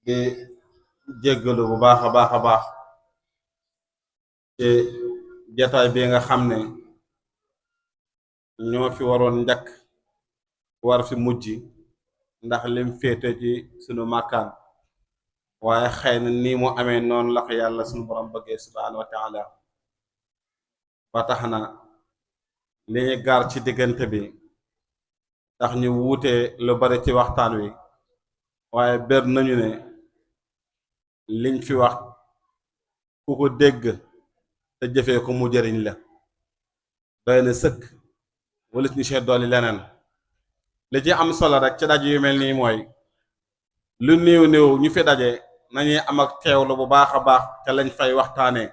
di jéggalu bu baax a baax a baax ci jataay bi nga xam ne ñoo fi waroon njëkk war fi mujj ndax lim féete ci sunu màkkaan waaye xëy na nii mu amee noonu la ko yàlla sunu borom bëggee subhaanahu wa taala ba tax na li ñu gaar ci diggante bi tax ñu wuute lu bari ci waxtaan wi waaye ber nañu ne liñ fi wax ku ko dégg te jëfee ko mu jëriñ la doy na sëkk wala ñu see dolli leneen li ci am solo rek ci daje yu mel nii mooy lu néew néew ñu fi daje nañuy am ak teewlu bu baax a baax te lañ fay waxtaanee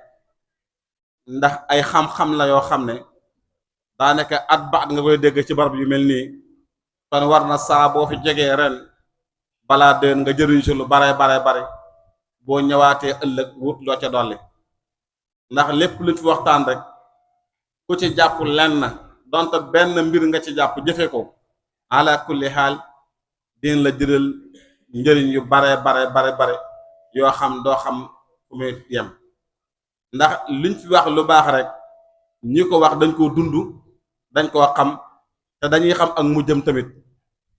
ndax ay xam-xam la yoo xam ne daanaka at ba at nga koy dégg ci barab yu mel nii kon war na saa boo fi jegee ren balaa déwén nga jëriñ si lu bare boo ñëwaatee ëllëg wut loo ca dolli ndax lépp luñ fi waxtaan rek ku ci jàpp lenn donte benn mbir nga ci jàpp jëfe ko ala kulli xaal din la jëral njëriñ yu bare yoo xam doo xam fu muy yem ndax liñ fi wax lu baax rek ñi ko wax dañ koo dund dañ koo xam te dañuy xam ak mujjam tamit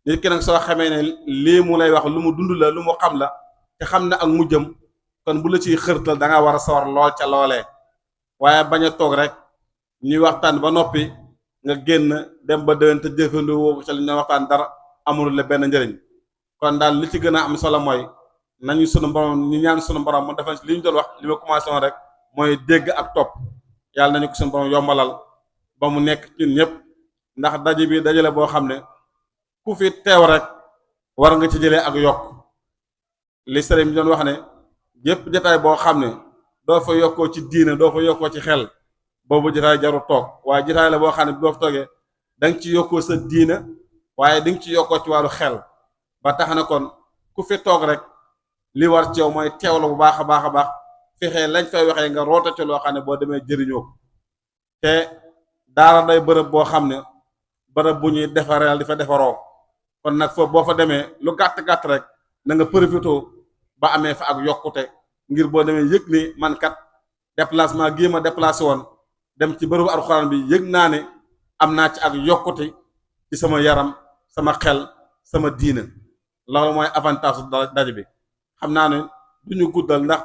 nit ki nag soo xamee ne lii mu lay wax lu mu dund la lu mu xam la te xam ne ak mujjam kon bu la ciy xërtal da nga war a sawar lool ca loolee waaye bañ a toog rek ñuy waxtaan ba noppi nga génn dem ba déwén te jëfandikoo woo ca li ñu waxtaan dara amul la benn njëriñ kon daal li ci gën a am solo mooy nañu sunu borom ñu ñaan sunu borom mu defal li ñu doon wax li ma commencé woon rek mooy dégg ak topp yàlla nañu ko sunu borom yombalal ba mu nekk ñun ñëpp ndax daje bi dajale boo xam ne ku fi teew rek war nga ci jëlee ak yokk li sëriñ bi doon wax ne yépp jataay boo xam ne doo fa yokkoo ci diine doo fa yokkoo ci xel boobu jataay jaru toog waaye jataay la boo xam ne boo fa toogee danga ci yokkoo sa diine waaye dinga ci yokkoo ci wàllu xel ba tax na kon ku fi toog rek li war ci yow mooy teewlu bu baax a baax fexee lañ fay waxee nga roota ci loo xam ne boo demee jëriñoo ko te daara day bërëb boo xam ne bërëb bu ñuy defareel di fa defaroo kon nag foofu boo fa demee lu gàtt rek na nga profité ba amee fa ak yokkute ngir boo demee yëg ni man kat déplacement gii ma déplacé woon dem ci bërëbu alxuraan bi yëg naa ne am naa ci ak yokkute ci sama yaram sama xel sama diina loolu mooy avantage daje bi xam naa ne duñu guddal ndax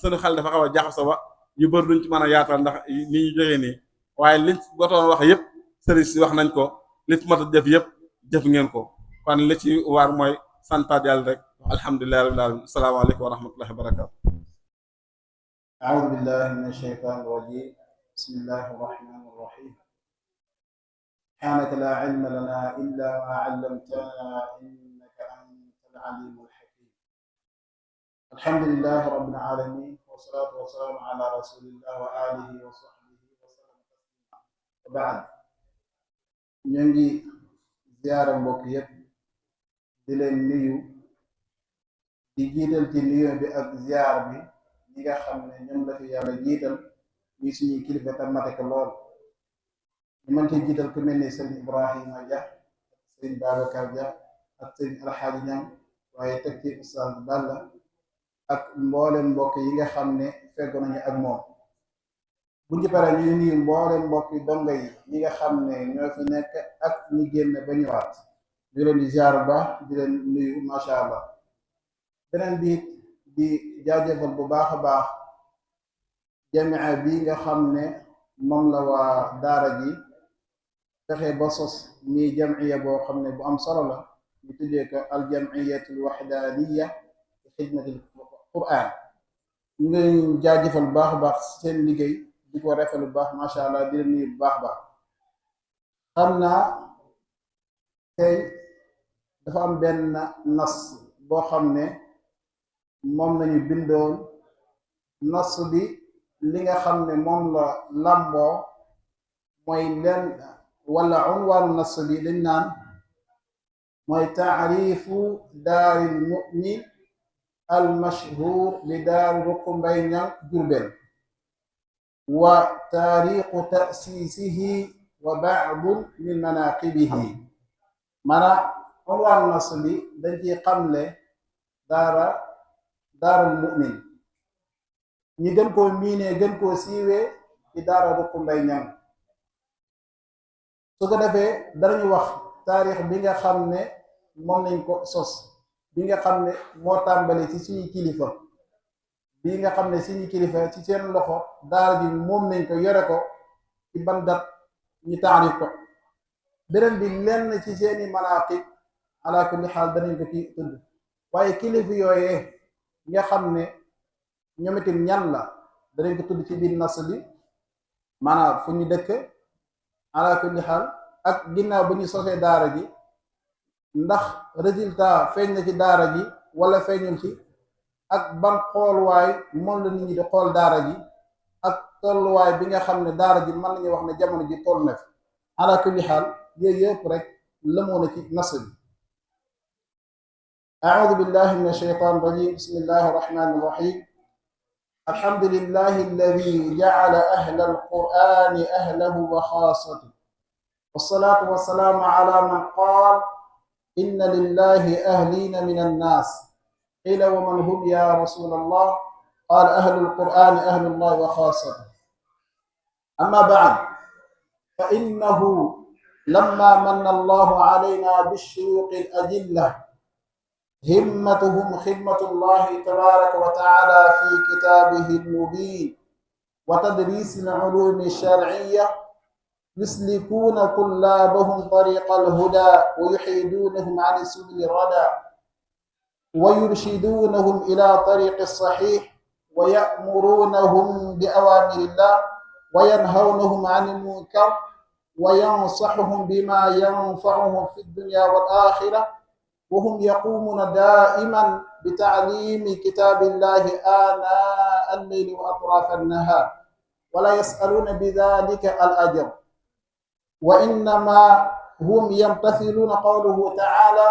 sunu xel dafa xaw a jaxasoo ba yu bëri duñ ci mën a yaatal ndax ni ñu jógee nii waaye liñ gotoon wax yëpp sëriñ si wax nañ ko li fi mat a def yëpp jëf ngeen ko kon li ci waar mooy santaat yàlla rek alhamdulillahi rabbil alamin asalaamaaleykum wa rahmatullahi wa barakatu أعوذ بالله من الشيطان الرجيم بسم الله الرحمن الرحيم سبحانك لا علم لنا إلا ما علمتنا إنك أنت العليم الحكيم الحمد لله رب العالمين والصلاة والسلام على رسول الله وآله وصحبه وسلم تسليما وبعد نيجي زيارة mbokk yépp di leen nuyu di jiital ci nuyu bi ak ziar bi ñi nga xam ne ñoom la fi yàlla jiital ñuy suñuy kilifa te mate ko lool ñu mën ci jiital ku mel ni sëriñ Ibrahima Dia sëriñ Babacar Dia ak sëriñ Alxaaji Ñam waaye teg ci Oustaz Balla ak mboolem mbokk yi nga xam ne feggo nañu ak moom buñ ci paree ñu nuyu mboolem mbokk yi donga yi ñi nga xam ne ñoo fi nekk ak ñi génn ba ñëwaat ñu leen di ziar ba di leen nuyu macha allah beneen bi di jaajëfal bu baax a baax jamia bi nga xam ne moom la waa daara ji fexe ba sos mi jamiya boo xam ne bu am solo la ñu tuddee ko al jamiyatul wahdaniya fi xidmatil quran ñu ngi jaajëfal bu baax a baax seen liggéey di ko rafetlu bu baax macha allah di leen nuyu bu baax a baax xam naa tey dafa am benn nas boo xam ne moom lañu bindoon nas bi li nga xam ne moom la làmboo mooy leen wala unwaanu nas bi dañ naan mooy taarifu daaril mu'min al mashhur li daari Ruqu Mbay Ñaŋ Jurbel wa taariqu ta'siisihi wa ba'du min manaqibihi maanaam unwaanu nas bi dañ ciy xamle daara daarul mu'min ñi gën koo miinee gën koo siiwee ci daara Ruqu Mbay Ñaŋ su ko defee danañu wax taarix bi nga xam ne moom nañ ko sos bi nga xam ne moo tàmbali ci suñu kilifa bi nga xam ne suñu kilifa ci seen loxo daara ji moom nañ ko yore ko ci ban dat ñu taarif ko beneen bi lenn ci seeni manaqib ala kulli xaal danañ ko ci tudd waaye kilifa yooyee nga xam ne ñoom itam ñan la danañ ko tudd ci biir nas bi maanaam fu ñu dëkk ala kulli xaal ak ginnaaw ba ñu sosee daara ji ndax résultat feeñ na ci daara ji wala feeñul ci ak ban xooluwaay moom la nit ñi di xool daara ji ak tolluwaay bi nga xam ne daara ji mën nañu wax ne jamono ji toll na fi ala kulli xaal yooyu yëpp rek lëmoo na ci nas bi أعوذ بالله من الشيطان الرجيم بسم الله الرحمن الرحيم الحمد لله الذي جعل أهل القرآن أهله وخاصته والصلاة والسلام على من قال إن لله أهلين من الناس قيل ومن هم يا رسول الله قال أهل القرآن أهل الله وخاصته أما بعد فإنه لما من الله علينا بالشيوخ الأجلة همتهم خدمة الله تبارك وتعالى في كتابه المبين وتدريس العلوم الشرعية يسلكون طلابهم طريق الهدى ويحيدونهم عن سبل الردى ويرشدونهم إلى طريق الصحيح ويأمرونهم بأوامر الله وينهونهم عن المنكر وينصحهم بما ينفعهم في الدنيا والآخرة وهم يقومون دائما بتعليم كتاب الله آناء الليل وأطراف النهار ولا يسألون بذلك الأجر وإنما هم يمتثلون قوله تعالى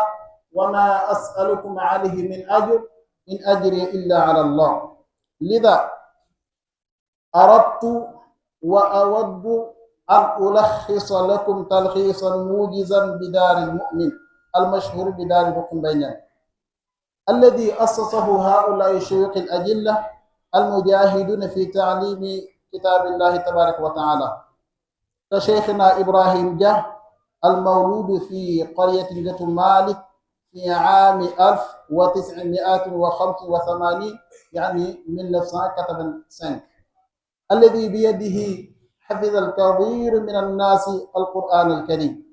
وما أسألكم عليه من أجر إن أجري إلا على الله لذا أردت وأود أن ألخص لكم تلخيصا موجزا بدار المؤمن المشهور بدار رقم بينان الذي أسسه هؤلاء الشيوخ الأجلة المجاهدون في تعليم كتاب الله تبارك وتعالى كشيخنا إبراهيم جه المولود في قرية جت مالك في عام 1985 يعني 1985 الذي بيده حفظ الكثير من الناس القرآن الكريم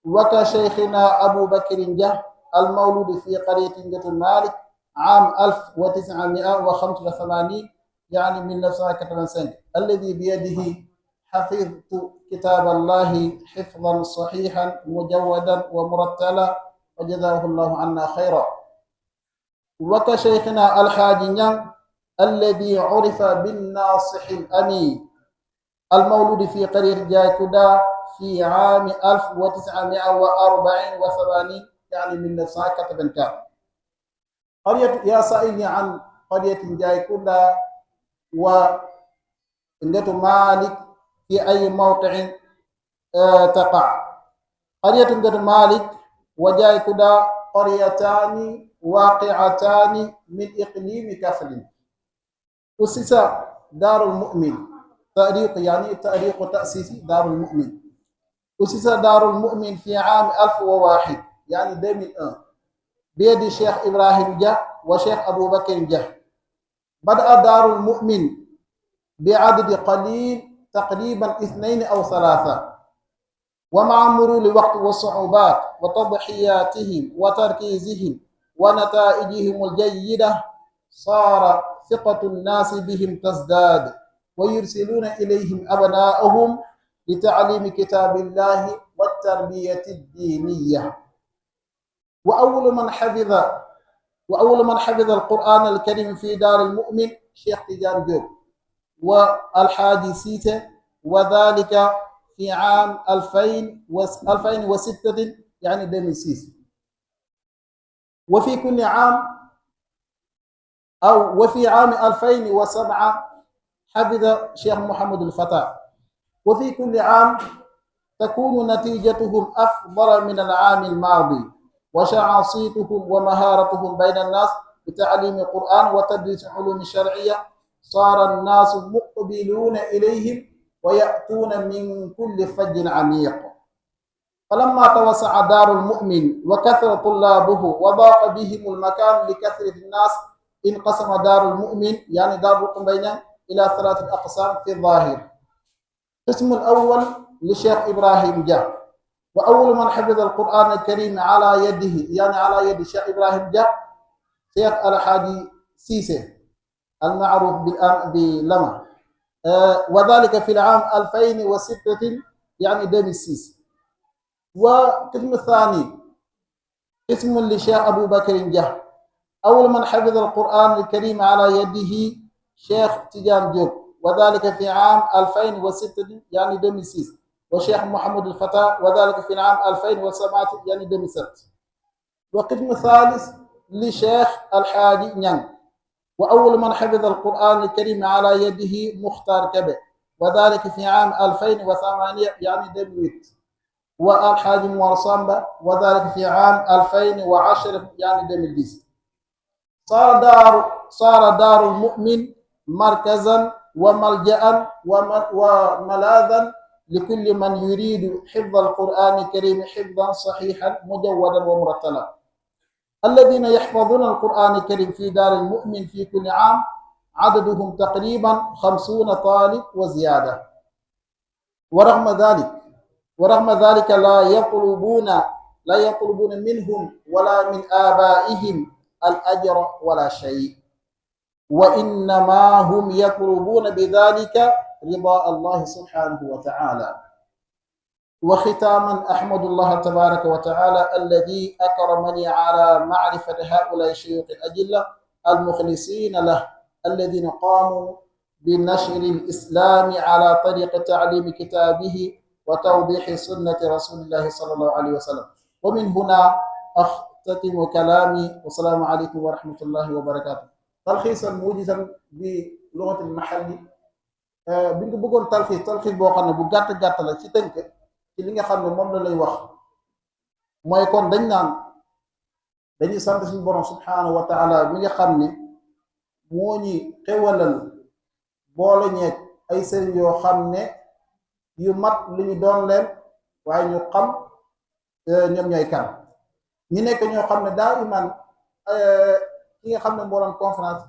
وكشيخنا أبو بكر جه المولود في قرية جت مالك عام 1985 يعني 1985 الذي بيده حفظت كتاب الله حفظا صحيحا مجودا ومرتلا وجزاه الله عنا خيرا وكشيخنا الحاج نيان الذي عرف بالناصح الأمين المولود في قرية جاكودا في عام 1984 يعني من 1984 قرية يا سائلني عن قرية جاكودا وندة مالك في أي موقع تقع قرية ندة مالك وجاكودا قريتان واقعتان من إقليم كفر أسس دار المؤمن تاريخ يعني تاريخ تأسيس دار المؤمن أسس دار المؤمن في عام 1001 يعني 2001 بيد الشيخ إبراهيم جه وشيخ أبو بكر جه بدأ دار المؤمن بعدد قليل تقريبا 2 أو 3 ومع مرور الوقت والصعوبات وتضحياتهم وتركيزهم ونتائجهم الجيدة صار ثقة الناس بهم تزداد ويرسلون إليهم أبناءهم لتعليم كتاب الله والتربية الدينية وأول من حفظ القرآن الكريم في دار المؤمن شيخ تيجان جوب والحاج سيته وذلك في عام 2006 يعني 2006 وفي عام 2007 حفظ شيخ محمد الفتاح وفي كل عام تكون نتيجتهم أفضل من العام الماضي وشع صيتهم ومهارتهم بين الناس بتعليم القرآن وتدريس علوم الشرعية صار الناس مقبلون إليهم ويأتون من كل فج عميق. فلما توسع دار المؤمن وكثر طلابه وضاق بهم المكان لكثرة الناس انقسم دار المؤمن يعني دار القنبينة إلى 3 أقسام في الظاهر. القسم الأول لشيخ إبراهيم جا، وأول من حفظ القرآن الكريم على يده يعني على يد الشيخ إبراهيم جا شيخ الحاجي سيسي المعروف بلما، وذلك في العام 2006 يعني 2006. والقسم الثاني قسم لشيخ أبو بكر جه، أول من حفظ القرآن الكريم على يده شيخ تيجان جوب، وذلك في عام 2006 يعني 2006. وشيخ محمد الفتى وذلك في العام 2007 يعني 2007. وقسم الثالث لشيخ الحاجي نيان، وأول من حفظ القرآن الكريم على يده مختار كبه، وذلك في عام 2008 يعني 2008. والحاج مورصامبا وذلك في عام 2010 يعني 2010. صار دار المؤمن مركزا وملجأ وملاذا لكل من يريد حفظ القرآن الكريم حفظا صحيحا مجودا ومرتلا. الذين يحفظون القرآن الكريم في دار المؤمن في كل عام عددهم تقريبا 50 طالب وزيادة. ورغم ذلك لا يطلبون منهم ولا من آبائهم الأجر ولا شيء، وإنما هم يطلبون بذلك رضا الله سبحانه وتعالى. وختاما أحمد الله تبارك وتعالى الذي أكرمني على معرفة هؤلاء الشيوخ الأجلة المخلصين له الذين قاموا بنشر الإسلام على طريق تعليم كتابه وتوضيح سنة رسول الله صلى الله عليه وسلم. ومن هنا أختتم كلامي، والسلام عليكم ورحمة الله وبركاته. تلخيصا موجزا بلغة المحلي بنت بقول تلخيص بoo xam ne bu gàtt la ci tënk ci li nga xam ne moom la lay wax mooy kon dañ naan dañuy sant suñu borom subhanahu wa taala mi nga xam ne moo ñi xewalal boole ñeeg ay sëriñ yoo xam ne yu mat li ñu doon leen waaye ñu xam ñoom ñooy kan ñu nekk ñoo xam ne daa iman ki nga xam ne moo doon conférence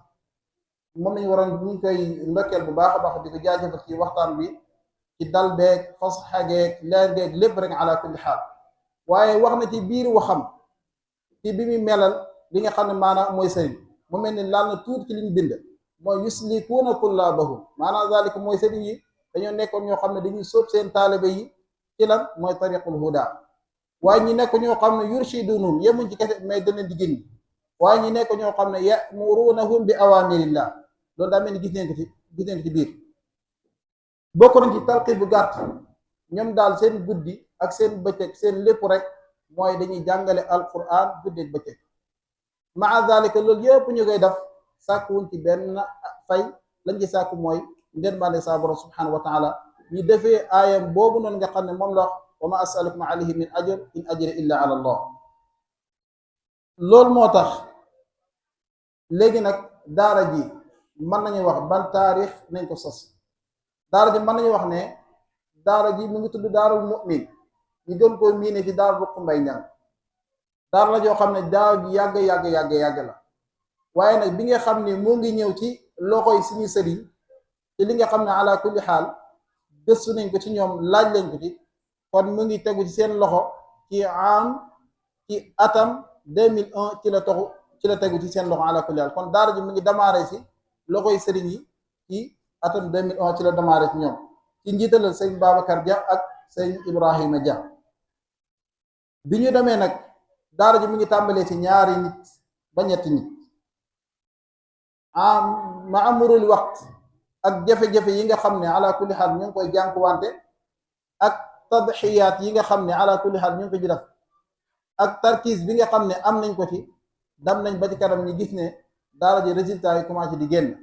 moom lañu waroon ñu koy ndokkeel bu baax a baax di ko jaajëfal ci waxtaan bi ci dal beeg fasaxa geeg leer geeg lépp rek ala kulli xaal. waaye wax na ci biir waxam ci bi muy melal li nga xam ne maanaam mooy sëriñ mu mel ni laal na tuuti ci li ñu bind mooy yuslikuuna tullaabahum maanaam zalika mooy sëriñ yi dañoo nekkoon ñoo xam ne dañuy sóob seen taalibe yi ci lan mooy tariqul huda. waaye ñi nekk ñoo xam ne yurshidunum yemuñ ci kese mais dana di génn. waaye ñi nekk ñoo xam ne ya'murunahum bi awamirillah loolu daa mel ni gis neen ko ci biir. bokk nañ ci talqi bu gàtt ñoom daal seen guddi ak seen bëccëg seen lépp rek mooy dañuy jàngale alquran guddi ak bëccëg. maa zalika loolu yëpp ñu koy def sàkkuwuñ ci benn fay lañ ci sàkku mooy ngërmande sa borom subhanahu wa taala ñu defee aayam boobu noonu nga xam ne moom la wax wa ma asalukum alayhi min ajr in ajri illa ala allah. loolu moo tax léegi nag daara ji mën nañu wax ban taarix nañ ko sos. daara ji mën nañu wax ne daara ji mu ngi tudd daarul mu'min ñu doon koy miine ci daaru Ruq Mbay Ñang. daara la joo xam ne daara ji yàgg la waaye nag bi nga xam ne moo ngi ñëw ci loxoy suñu sëriñ ci li nga xam ne ala kulli xaal gëstu nañ ko ci ñoom laaj lañ ko ci kon mu ngi tegu ci seen loxo ci atam 2001 ci la tegu ci seen loxo ala kulli xaal kon daara ji mu ngi démarré si loxoy sëriñ yi ci atam 2001 ci la démarré ci ñoom ci njiitalal sëñ Babacar Dia ak sëñ Ibrahima Dia. bi ñu demee nag daara ji mu ngi tàmbalee ci ñaari nit ba ñetti nit ma amurul waxt ak jafe-jafe yi nga xam ne ala kulli xaal ñu ngi koy jànkuwante ak tadxiyaat yi nga xam ne ala kulli xaal ñu ngi ko ci def ak tarkiis bi nga xam ne am nañ ko ci dam nañ ba ci kanam ñu gis ne daara ji résultat yi commencé di génn.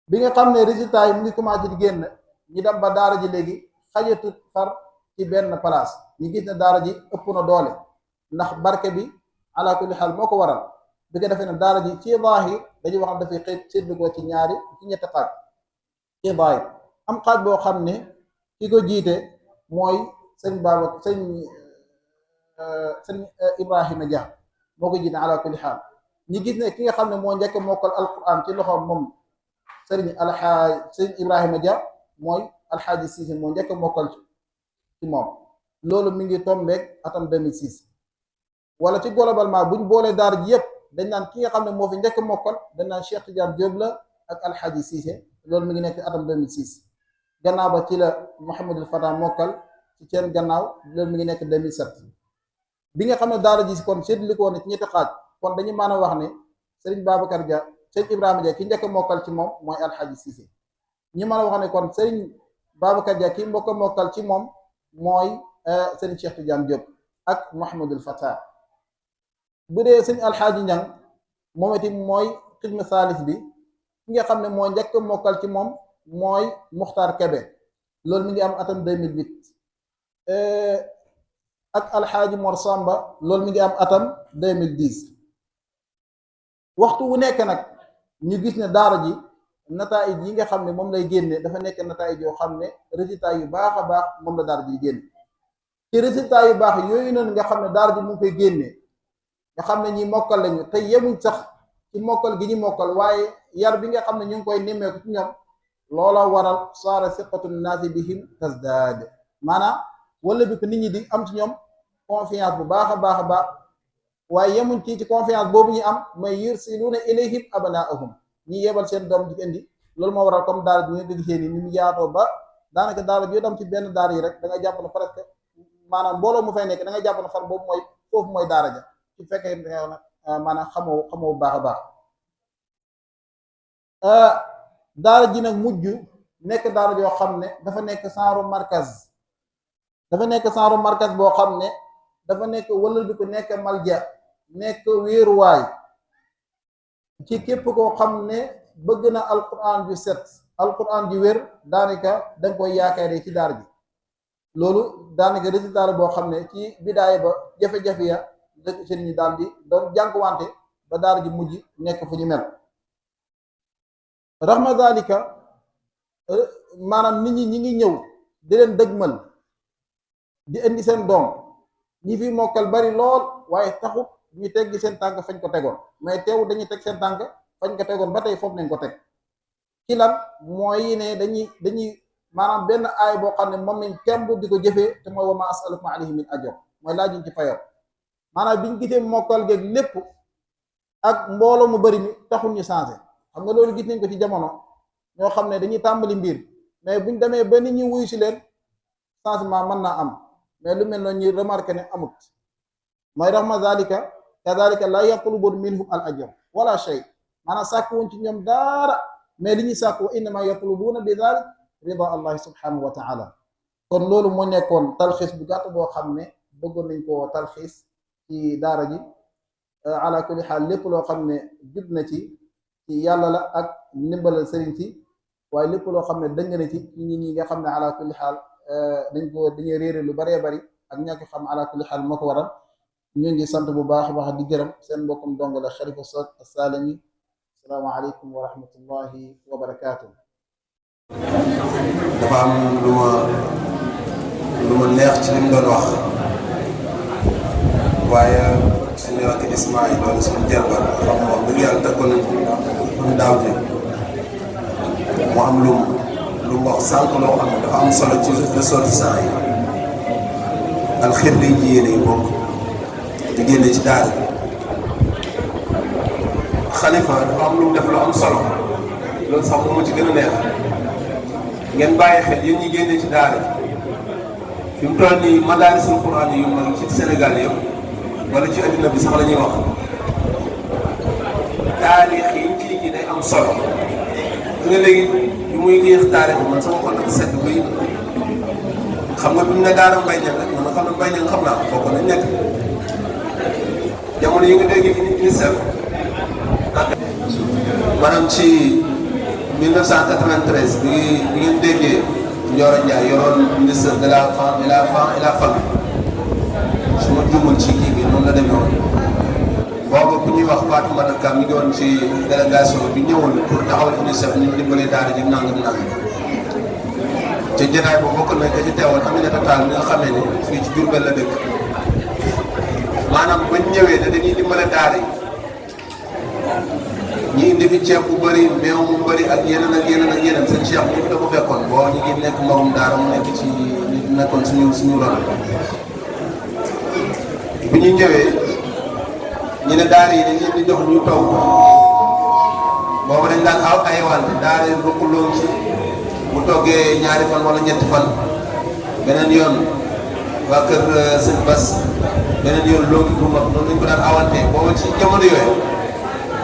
bi nga xam ne résultat yi mu ngi commencé di génn ñu dem ba daara ji léegi xajatut far ci benn place ñu gis ne daara ji ëpp na doole ndax barke bi ala kulli xaal moo ko waral bi ko defee ne daara ji ci zaahir dañuy wax dafay xëy séddu ko ci ñetti xaaj ci zaahir am xaaj boo xam ne ki ko jiite mooy sëñ Ibrahima Dia moo ko jiite ala kulli xaal ñi gis ne ki nga xam ne moo njëkk mokkal alquran ci loxoom moom sëñ Ibrahima Dia mooy alxaaji Cissé moo njëkk mokkal ci moom loolu mi ngi tombeek atam 2006 wala ci globalement buñ boolee daara ji yëpp dañ naan ki nga xam ne moo fi njëkk mokkal dañ naan Cheikh Tidiane Diop la ak alxaaji Cissé loolu mi ngi nekk atam 2006 gannaaw ba ci la Mouhamadul Fata mokkal ci seen gannaaw loolu mi ngi nekk 2007 bi nga xam ne daara ji si kon séddale ko woon ci ñetti xaaj kon dañu mën a wax ne Serigne Babacar Dia Serigne Ibrahima Dia ki njëkk mokkal ci moom mooy alxaaji Cissé ñi mën a wax ne kon Serigne Babacar Dia ki mbokk mokkal ci moom mooy Serigne Cheikh Tidiane Diop ak Mouhamadul Fata bu dee Serigne alxaaji Ñang moom itam mooy xidma saalis bi ki nga xam ne moo njëkk mokkal ci moom mooy Muxtaar Kebe loolu mi ngi am atam 2008 ak alxaaji Mor Samba loolu mi ngi am atam 2010 waxtu wu nekk nag ñu gis ne daara ji nataay yi nga xam ne moom lay génne dafa nekk nataay yoo xam ne résultat yu baax a baax moom la daara ji génne ci résultat yu baax yooyu noonu nga xam ne daara ji mu ngi koy génne nga xam ne ñi mokkal lañu te yemuñ sax ci mokkal gi ñu mokkal waaye yar bi nga xam ne ñu ngi koy nemmeeku ci ñoom loola waral saara siqatu naasi bihim tasdaad maanaam wala bi ko nit ñi di am ci ñoom confiance bu baax a baax a baax waaye yemuñ ci confiance boobu ñu am may yursiluuna ilayhim abnaahum ñi yebal seen doom di indi loolu moo waral comme daara bi nga gisee ni mu yaatoo ba daanaka daara bi dem ci benn daara yi rek da nga jàpp ne presque maanaam mbooloo mu fay nekk da nga jàpp ne far boobu mooy foofu mooy daara ja su fekkee da nga wax nag maanaam xamoo bu baax a baax daara ji nag mujj nekk daara joo xam ne dafa nekk genre markaz boo xam ne dafa nekk wala bi ko nekk malja nekk wéeruwaay ci képp koo xam ne bëgg na alquran ju set alquran ju wér daanaka da nga koy yaakaaree ci daara ji loolu daanaka résultat la boo xam ne ci bidaaya ba jafe-jafe ya dëkk seen ñi daal di doon jànkuwante ba daara ji mujj nekk fu ñu mel raxma dalika maanaam nit ñi ñi ngi ñëw di leen dëgmal di indi seen doom ñi fi mokkal bari lool waaye taxut ñu teggi seen tànk fañ ko tegoon mais teew dañuy teg seen tànk fañ ko tegoon ba tey foofu nañ ko teg ci lan mooy ne dañuy maanaam benn aay boo xam ne moom nañ kemb di ko jëfee te mooy wa ma asalukum alayhi min ajr mooy laajuñ ci payoor maanaam biñ gisee mokkal geeg lépp ak mbooloo mu bari mi taxul ñu changé xam nga loolu gis nañ ko ci jamono ñoo xam ne dañuy tàmbali mbir mais buñ demee ba nit ñi wuyu si leen changement mën naa am mais lu mel noonu ñu remarqué ne amut mooy raxma zalika kadalika la yatlubu minhum al ajr wala shay maanaam sàkkuwuñ ci ñoom daara mais li ñuy sàkku wa innama yatlubuuna bi dalik rida allahi subhanahu wa taala kon loolu moo nekkoon talxiis bu gàtt boo xam ne bëggoon nañ koo talxiis ci daara ji ala kulli xaal lépp loo xam ne jub na ci yàlla la ak ndimbalal sëriñ ci waaye lépp loo xam ne dëng na ci nit ñi nga xam ne ala kulli xaal dañuy réere lu baree bari ak ñàkk xam ala kulli xaal moo ko waral ñu ngi sant bu baax a baax di gërëm seen mbokkum dong la Xalifa Salami assalaamu aleykum wa rahmatullahi wa barakaatu. dafa am lu ma neex ci li mu doon wax waaye suñu wax Ismaïl wala suñu jarbar xam nga wax dëgg yàlla tëkkoon nañ ko daaw ji mu am lu mu wax sànq loo xam ne dafa am solo ci ressortissants yi alxir liy jiyéene yi bokk di génne ci daara xalifa dafa am lu mu def lu am solo loolu sax mu ci gën a neex ngeen bàyyi xel yéen ñi génne ci daara fi mu toll nii madaarisul Quraan yu mag ci Sénégal yëpp wala ci adduna bi sax la ñuy wax taarix yi kii gi day am solo nga léegi bi muy yéex taarix man sama xol dafa sedd buy xam nga duñ ne daara mbay ñan rek man xam ne mbay ñan xam naa bokk nañ nekk jamono yi nga dégg UNICEF maanaam ci 1993 bi ngeen déggee Ndioro Ndiaye yoroon ministre de la femme et la famille su ma juumul ci kii bi noonu la demee woon boobu ku ñuy wax Fatoumata Ka mi ngi woon ci délégation bi ñëwoon pour taxawal UNICEF ñu dimbalee daara ji nangam te jotaay boobu bokk na ka ci teewoon Aminata Tall mi nga xamee ne fii ci Diourbel la dëkk maanaam bañ ñëwee ne dañuy dimbale daara yi ñu indi fi ceeb bu bëri meew mu bëri ak yeneen ak yeneen ak yeneen seen cheikh ñu fi da ko fekkoon boo ñu ngi nekk magum daara mu nekk ci nekkoon suñu ron bi ñu ñëwee ñu ne daara yi dañ leen di jox ñu taw boobu dañ daan aw ay wàll daara yi bokkuloon ci bu toggee ñaari fan wala ñetti fan beneen yoon waa kër sëñ Bas beneen yoon loogi bu mag noonu lañ ko daan awante boobu ci jamono yooyu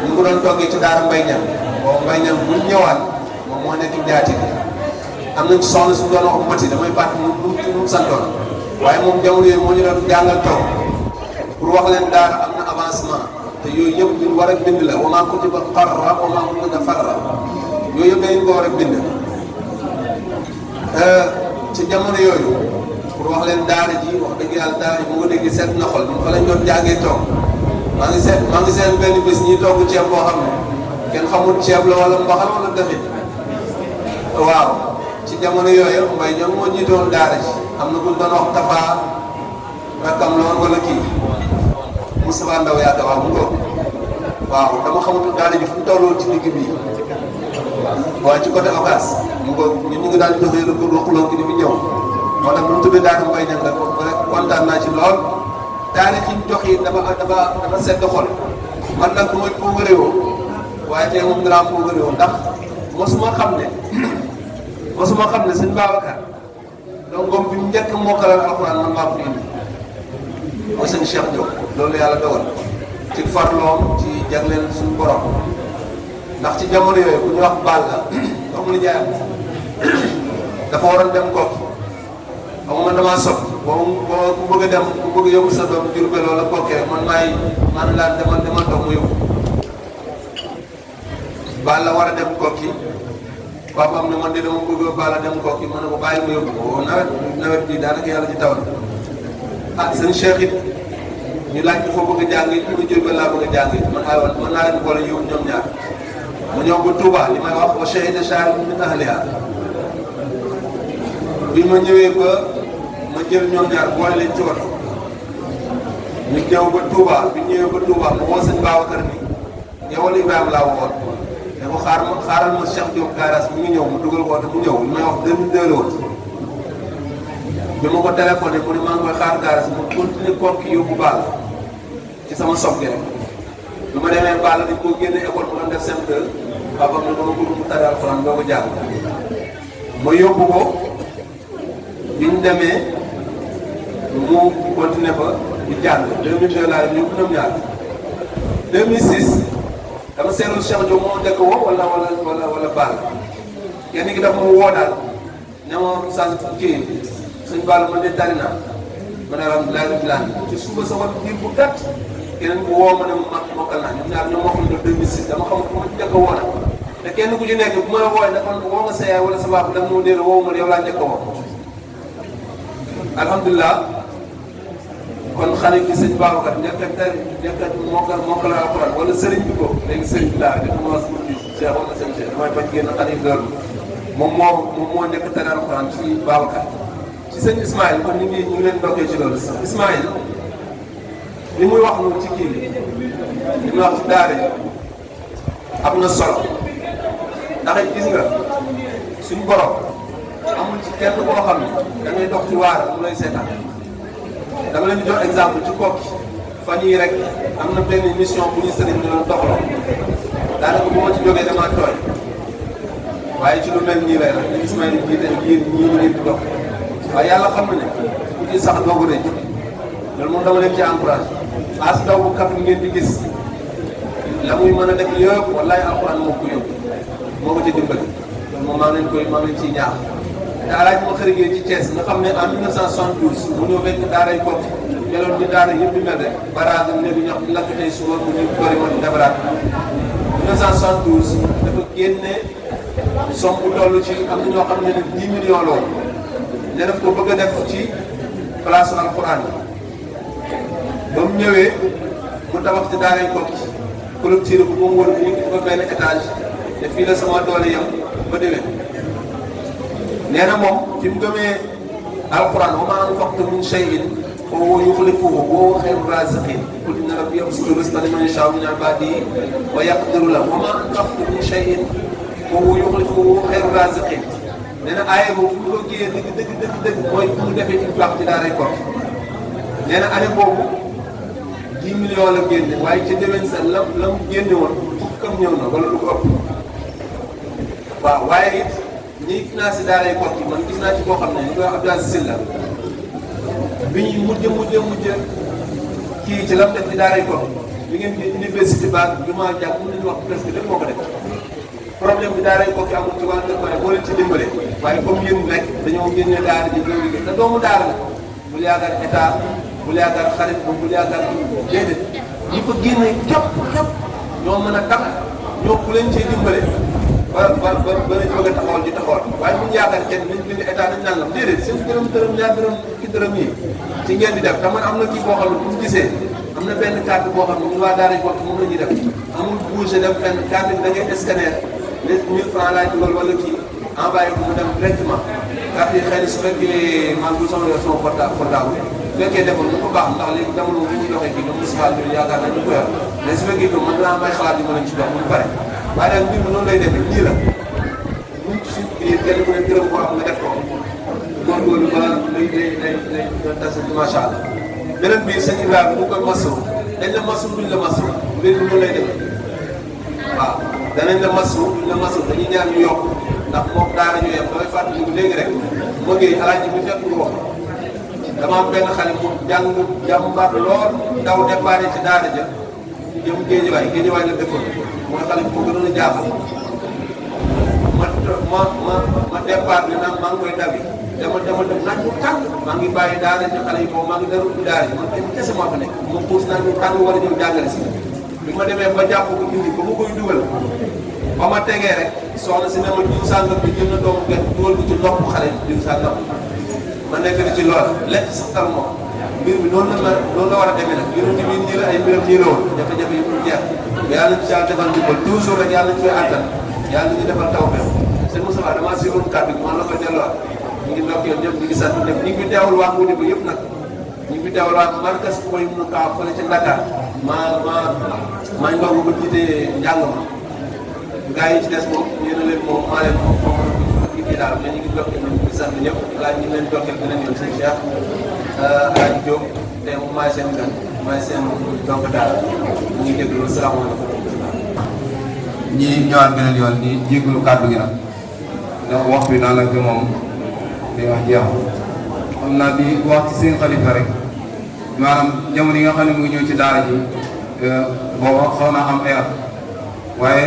ñu ngi ko doon toggee ci daara Mbay Ñang boobu Mbay Ñang bu ñëwaat moom moo nekk njaati bi am nañ soxna suñu doon wax mati damay fàtt mu santoon waaye moom jamono yooyu moo ñu doon jàngal toog pour wax leen daara am na avancement te yooyu yëpp ñu war a bind la wa maa kutiba farra wa maa kutiba farra yooyu yëpp dañu ko war a bind ci jamono yooyu pour wax leen daara ji wax dëgg yàlla daara ji mu nga dégg seet na xol fa lañ doon jàngee toog maa ngi seen benn bés ñi togg ceeb boo xam ne kenn xamul ceeb la wala mbaxal wala dëxit waaw ci jamono yooyu mbay ñoom moo jiitoon daara ji am na buñ doon wax Tafa rakkam loon wala kii Moustapha Ndaw yaakaar waaw mu ngoog waaw dama xamatul daara ji fu mu tolloon ci digg bii waaye ci côté Ocass mu ngoog ñu ngi daan joxee la ko waxuloo ki di fi ñëw moo tax bu ñu tuddee daara Mbay Ñang rek kontaan naa ci lool daara ci jox yi dafa sedd xol man nag du may poogaréewoo waaye tey moom dinaa poogaréewoo ndax mosuma xam ne sëñ Babacar donc ngoom bi mu njëkk mokkalal alxuraan man maa ko fi indi mooy sëñ Cheikh Diop loolu yàlla dogal ci farloom ci jagleel suñu borom ndax ci jamono yooyu ku ñu wax Balla xam nga jaayam dafa waroon dem Kokki xam nga man damaa sopp boo ku bëgg a dem ku bëgg a yóbbu sa doom Diourbel wala Kokki rek man laa demal doom mu yóbbu Balla war a dem Kokki papaam ne man de dama bëgg Balla dem Kokki ma ne ko bàyyi ma yóbbu ko nawet bi daanaka yàlla ci taw ah seen Cheikh it ñu laaj ko foo bëgg a jàng it ñu Diourbel laa bëgg a jàng it man aywa mën naa leen boole yóbbu ñoom ñaar ma ñëw ba Touba li may wax wa shahida shahidun min ahliha bi ma ñëwee ba ma jël ñoom ñaar boole leen ci oto ñu ñëw ba Touba bi ñëwee ba Touba ma woo sëñ Babacar ni yow wala Ibrahima laa waxoon ne ko xaaral ma Cheikh Diop Garas mi ngi ñëw mu dugal ko oto mu ñëw li may wax 2002 la woon bi ma ko téléphoné mu ne maa ngi koy xaar Garas mu continuer Kokki yóbbu baal ci sama sob gi rek bi ma demee baal dañ koo génne école bu doon def CM2 papa ne dama bëgg mu tari alxuraan doo ko jàng ma yóbbu ko bi ñu demee mu continuer fa di jàng 2002 laa leen yóbbu ñoom ñaar 2006 dama seetlu Cheikh Diop moo dëkk woo wala Baal kenn ki daf ma woo daal ne ma sant kii suñ Baal ma ne tari naa ma ne alhamdulilah ci suba sa wàllu diir bu gàtt keneen bu woo ma ne ma mokkal naa ñoom ñaar ñoom mokkal na 2006 dama xamul ku ma ci njëkk a woo nag te kenn ku ci nekk bu ma la wooyee nag man woo nga sa yaay wala sa baab daf moo dee woo ma yow laa njëkk a woo alhamdulilah kon xale bi sëñ Babacar njëkk mokkal alxuraan wala sëriñ bi ko léegi sëriñ bi laa def ma suur bi Cheikh wala sëñ Cheikh damay bañ génn xale yi loolu moom moo nekk tari alxuraan ci Babacar ci sëñ Ismaïl kon ñu ngi leen dokkee ci loolu Ismaïl li muy wax noonu ci kii bi li muy wax ci daara yi am na solo ndax gis nga suñu borom amul ci kenn koo xam ne da ngay dox ci waar mu lay seetaan dama leen di jox exemple ci Kokki fan yii rek am na benn mission bu ñu sëriñ ñu doon doxaloo daanaka bu ma ci jógee damaa tooy waaye ci lu mel nii lay rek li Ismaïl jiite ñii ñu leen di dox waaye yàlla xam na ne ku ci sax doogu rëcc loolu moom dama leen ci encouragé as ndaw bu kaf ngeen di gis la muy mën a def yëpp wallaay alxuraan moo ko yóbbu moo ko ci dimbali loolu moom maa ngi leen ciy ñaax te alaaji ma xërigee ci Thiès nga xam ne en 1972 mu ñëw fekk daaray Kokki meloon ni daara yëpp di mel rek barage am ne bi ñox lakk tey suba mu ñu bëri woon defaraat 1972 dafa génne somme bu toll ci am na ñoo xam ne 10 millions loolu ne daf ko bëgg a def ci place alxuraan yi ba mu ñëwee mu tabax ci daaray Koki clôture ko moom wër bu ñu ko benn étage te fii la sama doole yam ba déwén nee na moom fi mu gëmee alquran wa maa anfaqtum min shay'in fa huwa yukhlifuhu wa huwa khayru raziqin qul inna rabbi yabsutu rizqa liman yasha'u min ibadihi wa yaqdiru lahu wa maa anfaqtum min shay'in fa huwa yukhlifuhu wa huwa khayru raziqin nee na aaya boobu fu mu ko génnee dëgg mooy bu mu defee infaq ci daaray Koki nee na année boobu 10 millions la génne waaye ca déwén sa la mu génne woon fukkam ñëw na wala lu ko ëpp waaw waaye it ñiy financé daaray Koki man gis naa ci koo xam ne ñu koy wax Abdou Aziz Sylla bi ñuy mujj kii ci lam def ci daaray Koki bi ngeen di université ba jumaa jàpp mën nañu wax presque lépp moo ko def problème bi daaray Koki amul ci wàllu dëkk boo leen ci dimbale waaye comme yéen rek dañoo génne daara ji ñëw liggéey te doomu daara la bul yaakaar état bul yaakaar xarit ba bul yaakaar déedéet ñi fa génne képp ñoo mën a tax ñoo ku leen cee dimbale ba lañ bëgg a taxawal di taxawal waaye bu ñu yaakaar kenn nañ bind état nañ nangam déedéet seen dërëm ñaar dërëm ki dërëm yi ci ngeen di def te man am na kii boo xam ne bu ñu gisee am na benn carte boo xam ne ñun waa daara Koki moom la ñuy def amul bouger dem fenn carte bi da ngay scanner les 1000 francs laay dugal wala kii envoyé ko mu dem directement carte yi xëy na su fekkee man bu sama version portable su fekkee defoon mu ko baax ndax léegi jamono bu ñu doxee kii comme municipal bi yaakaar naa ñu ko yor mais su fekkee que mën naa may xalaat yi ma leen ci dox bu ñu pare waaye daal mbir mi noonu lay demee nii la ñun ci suñu biir kenn ku ne gërëm ko am nga def ko góorgóorlu ba lay tas macha allah beneen biir sëñ Ibrahima bu koy masawu dañ la masawu duñ la masawu mbir mi noonu lay demee waaw danañ la masawu duñ la masawu dañuy ñaan ñu yokk ndax moom daara ñu yem damay fàttaliku léegi rek moo ngi alaaji bu fekk nga wax dama am benn xale mu jàmbaar lool daw déparé ci daara ja jëm géejewaay la dëkkoon mooy xale bu gënoon a jàppal ma départ bi nag maa ngi koy dabi dama dem naaj bu tàng maa ngi bàyyi daara ja xale yi boobu maa ngi daru bi daara ji man kenn kese maa fa nekk ma puus naaj bu tàng war a ñëw jàngale si bi ma demee ba jàpp ko indi ba ma koy dugal ba ma tegee rek soxna si ne ma diw sàngam bi jël na doomu gerte dugal ko ci nopp xale diw sàngam ma nekk ni ci lool lekk saxtal moom mbir mi noonu la war a demee nag yonent bi nii la ay mbiram nii la woon jafe-jafe yi pour jeex mais yàlla na ci yàlla defal ndimbal toujours rek yàlla nañu koy àttal yàlla nañu defal taw bi sëñ Moussa damaa siiroon kàddu gi man la koy delluwaat ñu ngi ndokkeel ñëpp ñu ngi sant ñëpp ñu ngi fi teewal waa Ngoudi ba yëpp nag ñu ngi fi teewal waa markas koy mu kaaw fële ci Dakar maa ngi ba jiite njàng ma gaa yi ci des moom yéen a leen moom maa leen moom kii daal mais ñu ngi ndokkeel ñu ngi sant ñëpp gaa ñu ngi leen ndokkeel beneen yoon sëñ Cheikh Alaaji Diop te maay seen gan maay seen donc daal ñu ngi déglu salaamaaleykum. ñi ñëwaat beneen yoon di jégalu kàddu gi nag ndax wax bi daanaka moom day wax jeex xam naa di wax ci seen xalifa rek maanaam jamono yi nga xam ne mu ngi ñëw ci daara ji booba xaw naa am ay at waaye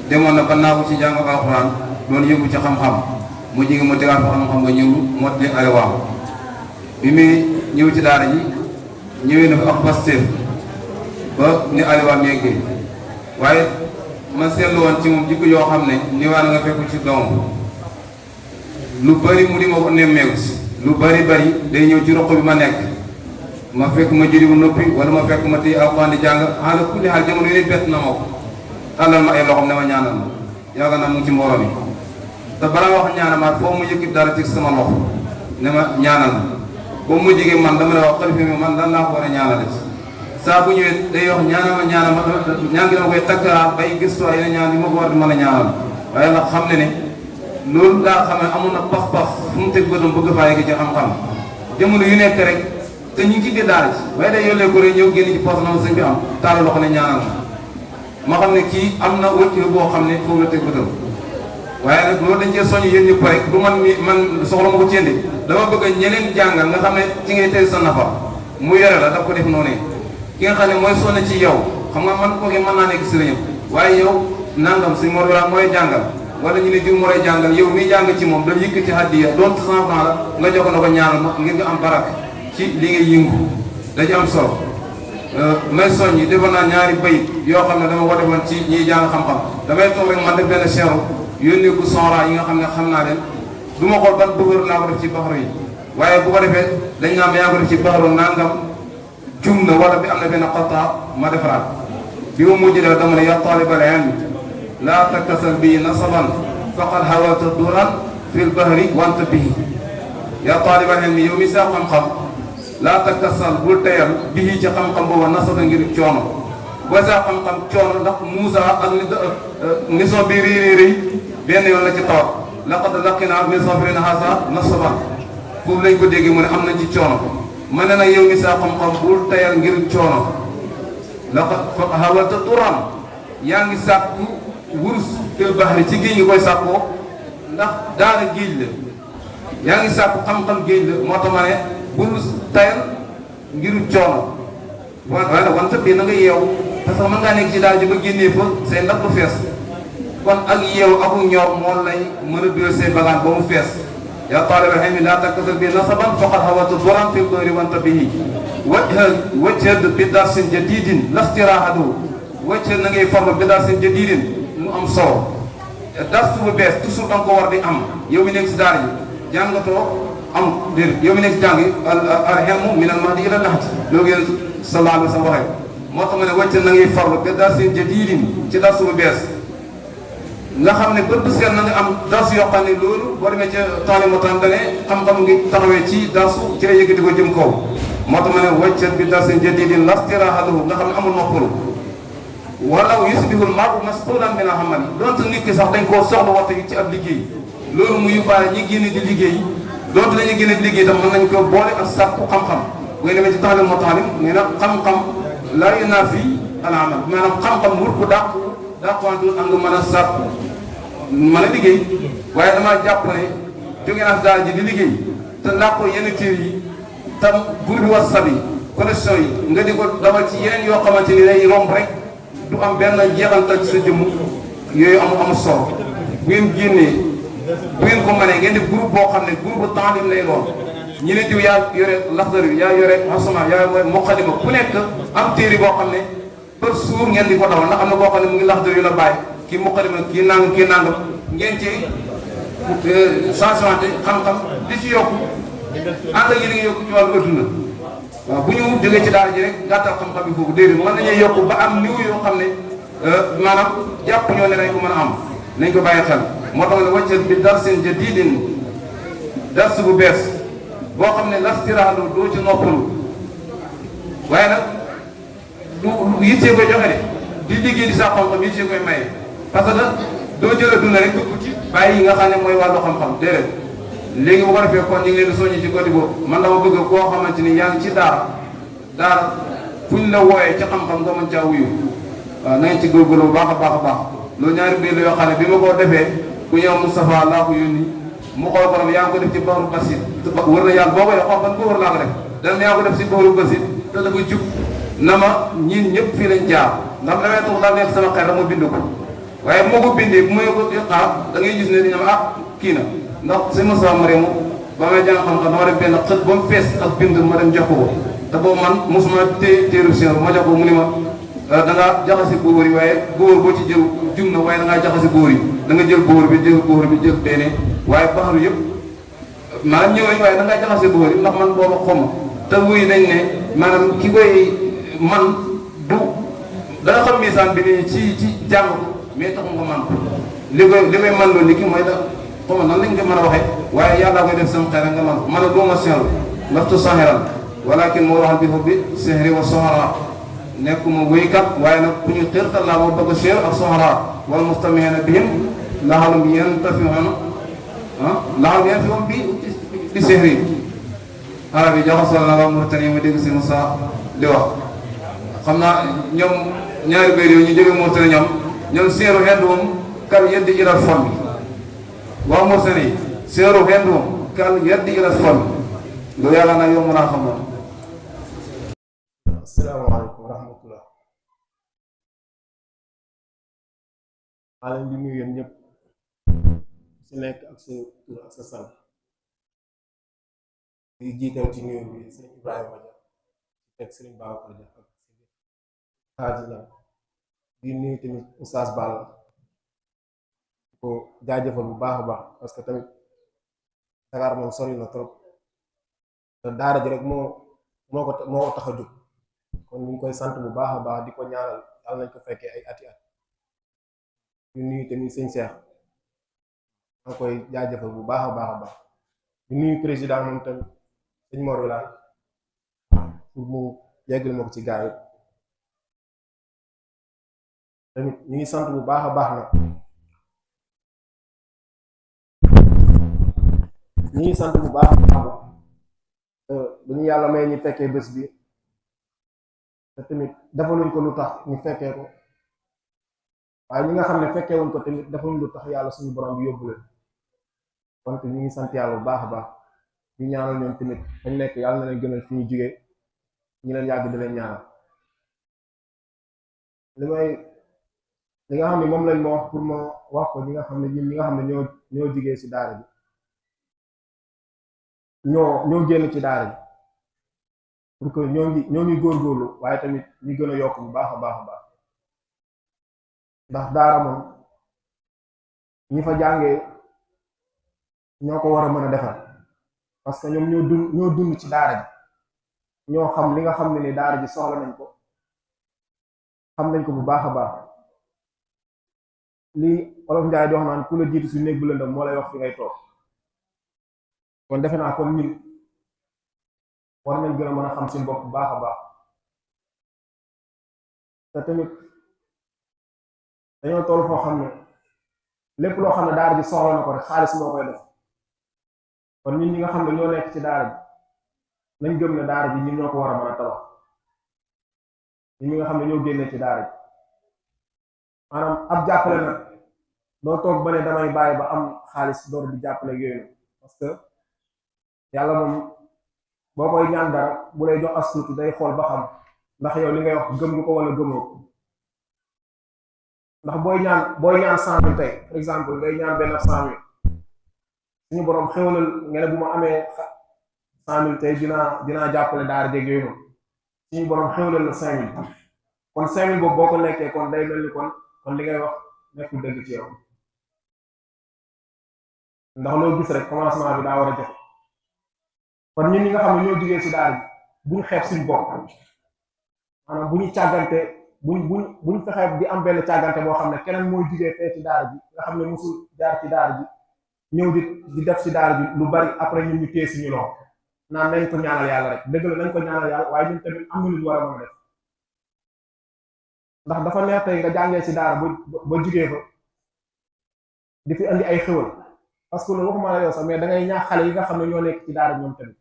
demoon na ba naagu ci jàng alxuraan doon yëngu ci xam-xam mu jigi mu tegaat fa xam-xam nga ñëw mot li aliwaam bi muy ñëw ci daara ji ñëwee na fa ak Pastef ba ni aliwaam yeggee waaye ma seetlu woon ci moom jikko yoo xam ne ni waa na nga fekk ci doom lu bari mu di ma ko nemmeeku si lu bari day ñëw ci roq bi ma nekk ma fekk ma jëli bu noppi wala ma fekk ma téye alxuraan di jàng xaala kulli xaal jamono yi bett na ma ko tàllal ma ay loxoom ne ma ñaanal ma yaakaar naa mu ngi ci mbooloo mi te balaa wax ñaanal ma foo mu yëkkit dara ci sama loxo ne ma ñaanal ma boobu mu jigee man dama ne wax xalifa mi man lan laa ko war a ñaanale saa bu ñëwee day wax ñaanal ma ñaan gi dama koy takkaraat bay gëstu ay na ñaan yi ma ko war di mën a ñaanal waaye nag xam ne loolu daa xam ne amoon na pax-pax fu mu teg bëtam bëgg faa yegg ci xam-xam jamono yu nekk rek te ñu ngi ci biir daara ci waaye day yollee ko rek ñëw génn ci poos na ma sëñ bi am taala loxo ne ñaanal ma xam ne kii am na wëcc boo xam ne foofu la teg bëtam waaye nag loolu dañ cee soññ yéen ñëpp rek du man soxla ma ko cendi dama bëgg ñeneen jàngal nga xam ne ci ngay tey sa nafa mu yore la daf ko def noonu ki nga xam ne mooy sonn ci yow xam nga man kooki mën naa nekk sëriñam waaye yow nangam si mor wala mooy jàngal wala ñu ne diw mooy jàngal yow miy jàng ci moom da yëkkati hadiya doon 100 francs la nga jox ko na ko ñaanal ma ngir nga am barak ci li ngay yëngu dañu am solo may soññi defoon naa ñaari bayit yoo xam ne dama ko defoon ci ñiy jàng xam-xam damay toog rek man def benn seeru yónnee ko sonra yi nga xam ne xam naa leen du ma xool ban bëgër laa ko def ci baxaru yi waaye bu ko defee dañ naa ma yaa ko def ci baxaru nangam jum na wala bi am na benn xataa ma defaraat bi mu mujj def dama ne ya talibal ilmi laa taktasal bii nasaban faqad hawalta duran fil bahri wanta bihi ya talibal ilmi yow mi saa xam-xam laa taktasal bul teyal bihi ci xam-xam booba nasaba ngir coono boo saa xam-xam coono ndax Moussa ak mission bi rëy benn yoon la ci tawat laqad laqinaa min safarina haza nasaban foofu lañ ko déggee mu ne am na ci coono ma ne nag yow mi saa xam-xam bul tayal ngir coono laqad hawalta duran yaa ngi sàkku wurus fil bahri ci géej ngi koy sàkkoo ndax daara géej la yaa ngi sàkku xam-xam géej la moo tax ma ne bul tayal ngir coono waaye nag wante bii na nga yeew parce que mën ngaa nekk ci daal ji ba génnee fa say ndab du fees kon ak yeew aku ñor moo lay mën a dugal say bagaan ba mu fees yaa taalibal ilmi laa taktasal bi nasaban faqad hawalta duran fil bahri wanta bihi wajhad bi darsin jadidin lastiraahadu wajhad na ngay farlu bi darsin jadidin mu am solo dars bu bees toujours da nga ko war di am yow mi nekk si daara ji jàngatoo am déedéet yow mi nekk si jàng al hilmu min al mahdi ila lahdi loolu yéen sallallahu alayhi wa sallam waxee moo tax ma ne wajhad na ngay farlu bi darsin jadidin ci dars bu bees nga xam ne bët bu seet na nga am dars yoo xam ne loolu boo demee ca taalimataan da ne xam-xam ngi taxawee ci darsu ci la yëkkati ko jëm kaw moo tax ma ne wajhad bi darsin jadidin lastiraahadu nga xam ne amul noppalu walaw yusbihul mar'u mas'ulan min al-amal donte nit ki sax dañ koo soxla waxtu ci ab liggéey loolu mu yóbbaale ñi génn di liggéey donte la ñuy génn di liggéey tam mën nañ ko boole ak sàkku xam-xam booy demee ci taalim motaalim nee na xam-xam laa yunaafi al-amal maanaam xam-xam wut ko dàqwantul ak nga mën a sàkku mën a liggéey waaye damaa jàpp ne jóge naa daal ji di liggéey te làqoo yenn tiir yi tam groupe bi WhatsApp yi connexion yi nga di ko dawal ci yeneen yoo xamante ni day romb rek du am benn jeexantal ci sa jëmm yooyu amul solo bu ngeen génnee bu ngeen ko mënee ngeen di groupe boo xam ne groupe taalim lay doon ñi ne diw yaa yore laxdar yaa yore asma yaa yore muqaddima ku nekk am téere boo xam ne par jour ngeen di ko dawal ndax am na boo xam ne mu ngi laxdar yu la bàyyi kii muqaddima kii nangam ngeen ci changement xam-xam di ci yokku ànd ak yéen a ngi yokku ci wàllu adduna waaw bu ñu jógee ci daara ji rek gàttal xam-xam bi foofu déedéet mën nañu yokk ba am niw yoo xam ne maanaam jàpp ñoo ne nañ ko mën a am nañ ko bàyyi xel moo tax ne wajhad bi darsin jadidin dars bu bees boo xam ne lastiraahadu doo ci noppalu waaye nag du yittee koy joxe de di liggéey di sa xam-xam yittee koy maye parce que doo jël adduna rek dugg ci bàyyi yi nga xam ne mooy wàllu xam-xam déedéet léegi bu ko defee kon ñu ngi leen di soññi ci côté boobu man dama bëgg koo xamante ni yaa ngi ci daara fu ñu la wooyee ci xam-xam nga mën caa wuyu waaw na ngeen ci góorgóorlu bu baax a baax a baax loolu ñaari mbir la yoo xam ne bi ma ko defee ku ñëw Moustapha laa ko yónni mu xool borom yaa ngi ko def ci Bahru Basit wër na yàlla boo koy def xool ban góor laa ko def dana yaa ko def ci Bahru Basit te dafa jub na ma ñiin ñëpp fii lañ jaar ndax damay tax daal nekk sama xel rek ma bind ko waaye bu ma ko bindee bu ma ko xaar da ngay gis ne dañu am kii na ndax si Moussa Mariama ba may jàng xam-xam dama def benn xët ba mu fees ak bind ma dem jox ko te boobu man mosuma téeru sien ma jox ko mu ni ma da ngaa jaxasi góor yi waaye góor boo ci jël jum na waaye da ngaa jaxasi góor yi da nga jël góor bi jël beneen waaye baxaru yëpp maanaam ñëwañ waaye da ngaa jaxasi góor yi ndax man booba xoma te wuy nañ ne maanaam ki koy man du danga xam misaan bi nii ci jàng ko mais taxu nga man ko li koy man loolu ni ki mooy da xoma nan lañ ko mën a waxee waaye yàlla koy def sama xel nga man ko man a dooma sel laftu sahiran walakin moo waxal bi fa bi sihri wa sohara nekkuma wéykat waaye nag ku ñu xirtal laa moo bëgg séer ak sohara wal mustamihina bihim laxalum yantafi'una laxalum yantafi'una bi sihri arab yi jaxasoo na la Mauritanie ma dégg si Moussa di wax xam naa ñoom ñaari béy yooyu ñu jóge Mauritanie ñoom seeru henduum kal yeddi ila fon bi waa Mauritanie seeru henduum kal yeddi ila fon bi loolu yàlla nag yow mën a xam moom. Asalaamaaleykum wa rahmatullah. maa leen di nuyu yéen ñëpp si nekk ak sa tur ak sa sant di jiital ci nuyu bi sëñ Ibrahima Dia teg sëñ Babacar Dia ak xaaji la di nuyu tamit Oustaz Balla ko jaajëfal bu baax a baax parce que tamit Dakar moom sori na trop te daara ji rek moo ko tax a jóg kon ñu ngi koy sant bu baax a baax di ko ñaanal yàlla nañ ko fekkee ay ati at ñu nuyu tamit sëñ Cheikh maa koy jaajëfal bu baax a baax a baax ñu nuyu président moom tamit sëñ Mor Wilane pour mu yeggal ma ko ci gaa yi tamit ñu ngi sant bu baax a baax nag ñu ngi sant bu baax a baax bu ñu yàlla may ñu fekkee bés bi te tamit defaluñ ko lu tax ñu fekkee ko waaye ñi nga xam ne fekkee wuñ ko tamit defaluñ lu tax yàlla suñu borom bi yóbbu leen kon ñu ngi sant yàlla bu baax a baax ñu ñaanal ñoom tamit fañ nekk yàlla na leen gënal fi ñu jugee ñu leen yàgg di leen ñaanal li nga xam ne moom lañ ma wax pour ma wax ko ñi nga xam ne ñun ñi nga xam ne ñoo jugee ci daara bi ñoo génn ci daara bi pour que ñoo ngi góorgóorlu waaye tamit ñu gën a yokk bu baax a baax a baax ndax daara moom ñi fa jàngee ñoo ko war a mën a defar parce que ñoom ñoo dund ci daara ji ñoo xam li nga xam ne ni daara ji soxla nañ ko xam nañ ko bu baax a baax lii Olof Njaay di wax naan ku la jiitu si néeg bu lëndëm moo lay wax fi ngay toog kon defe naa kon ñun war nañ gën a mën a xam suñu bopp bu baax a baax te tamit dañoo toll foo xam ne lépp loo xam ne daara ji soxla na ko rek xaalis moo koy def kon ñun ñi nga xam ne ñoo nekk ci daara ji nañ gëm ne daara ji ñun ñoo ko war a mën a tabax ñun ñi nga xam ne ñoo génnee ci daara ji maanaam ab jàppale nag doo toog ba ne damay bàyyi ba am xaalis door di jàppale yooyu parce que yàlla moom boo koy ñaan dara bu lay jox as tuuti day xool ba xam ndax yow li ngay wax gëm nga ko wala gëmoo ko ndax booy ñaan 100 000 tey par exemple ngay ñaan benn 100 000 suñu borom xéwalal nga ne bu ma amee 100 000 tey dinaa jàppale daara jéeg yooyu noonu suñu borom xéwalal la 5 000 kon 5 000 boobu boo ko nekkee kon day mel ni kon li ngay wax nekkul dëgg ci yow ndax loo gis rek commencement bi daa war a jafe kon ñun ñi nga xam ne ñoo jugee ci daara ji buñ xeeb suñu bopp maanaam bu ñu càggante buñ fexee di am benn càggante boo xam ne keneen mooy jugee fee ci daara ji nga xam ne musul jaar ci daara ji ñëw di def ci daara ji lu bari après ñun ñu téye suñu loxo naan nañ ko ñaanal yàlla rek dëgg la nañ ko ñaanal yàlla waaye ñun tamit am na lu ñu war a mën a def ndax dafa neex tey nga jàngee ci daara ba jugee fa di fi andi ay xéwal parce que loolu waxuma la yow sax mais da ngay ñaax xale yi nga xam ne ñoo nekk ci daara ñoom tamit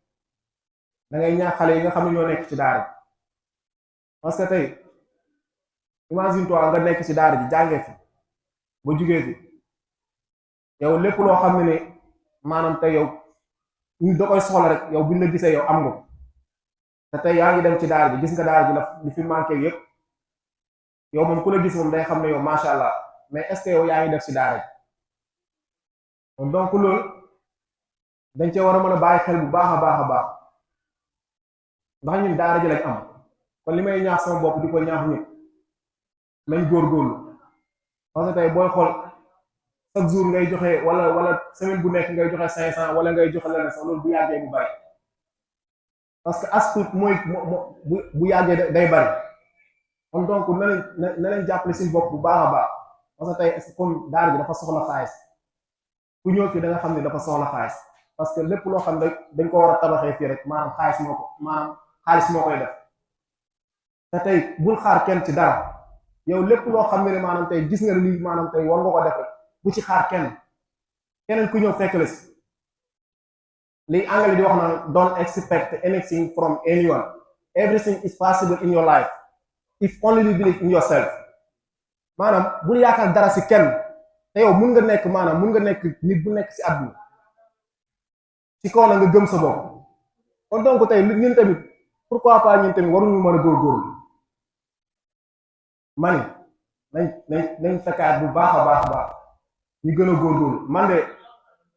da ngay ñaax xale yi nga xam ne ñoo nekk ci daara ji parce que tey imagine toi nga nekk ci daara ji jàngee fi ba jugee fi yow lépp loo xam ne maanaam tey yow ñu da koy soxla rek yow buñ la gisee yow am nga ko te tey yaa ngi dem ci daara ji gis nga daara ji la li fi manqué yëpp yow moom ku la gis moom day xam ne yow macha allah mais est-ce que yow yaa ngi def ci daara ji donc loolu dañ cee war a mën a bàyyi xel bu baax a baax a baax ndax ñun daara ji lañ am kon li may ñaax sama bopp di ko ñaax ñëpp nañ góorgóorlu parce que tey booy xool chaque jour ngay joxe wala semaine bu nekk ngay joxe 500 wala ngay joxe leneen sax loolu bu yàggee bu bari parce que as tuut mooy bu yàggee day bari kon donc na leen jàppale suñu bopp bu baax a baax parce que tey comme daara ji dafa soxla xaalis ku ñëw fii da nga xam ne dafa soxla xaalis parce que lépp loo xam ne dañ ko war a tabaxee fii rek maanaam xaalis moo koy def te tey bul xaar kenn ci dara yow lépp loo xam ne maanaam tey gis nga lii maanaam tey war nga ko def rek bu ci xaar keneen ku ñëw fekk la si li anglais di wax naan don't expect anything from anyone everything is possible in your life if only you believe in yourself maanaam bul yaakaar dara si kenn te yow mun nga nekk nit bu nekk si àdduna ci kaw la nga gëm sa bopp kon donc tey ñun tamit pourquoi pas ñun tamit waruñu mën a góorgóorlu mani nañ fekkaat bu baax a baax ñu gën a góorgóorlu man de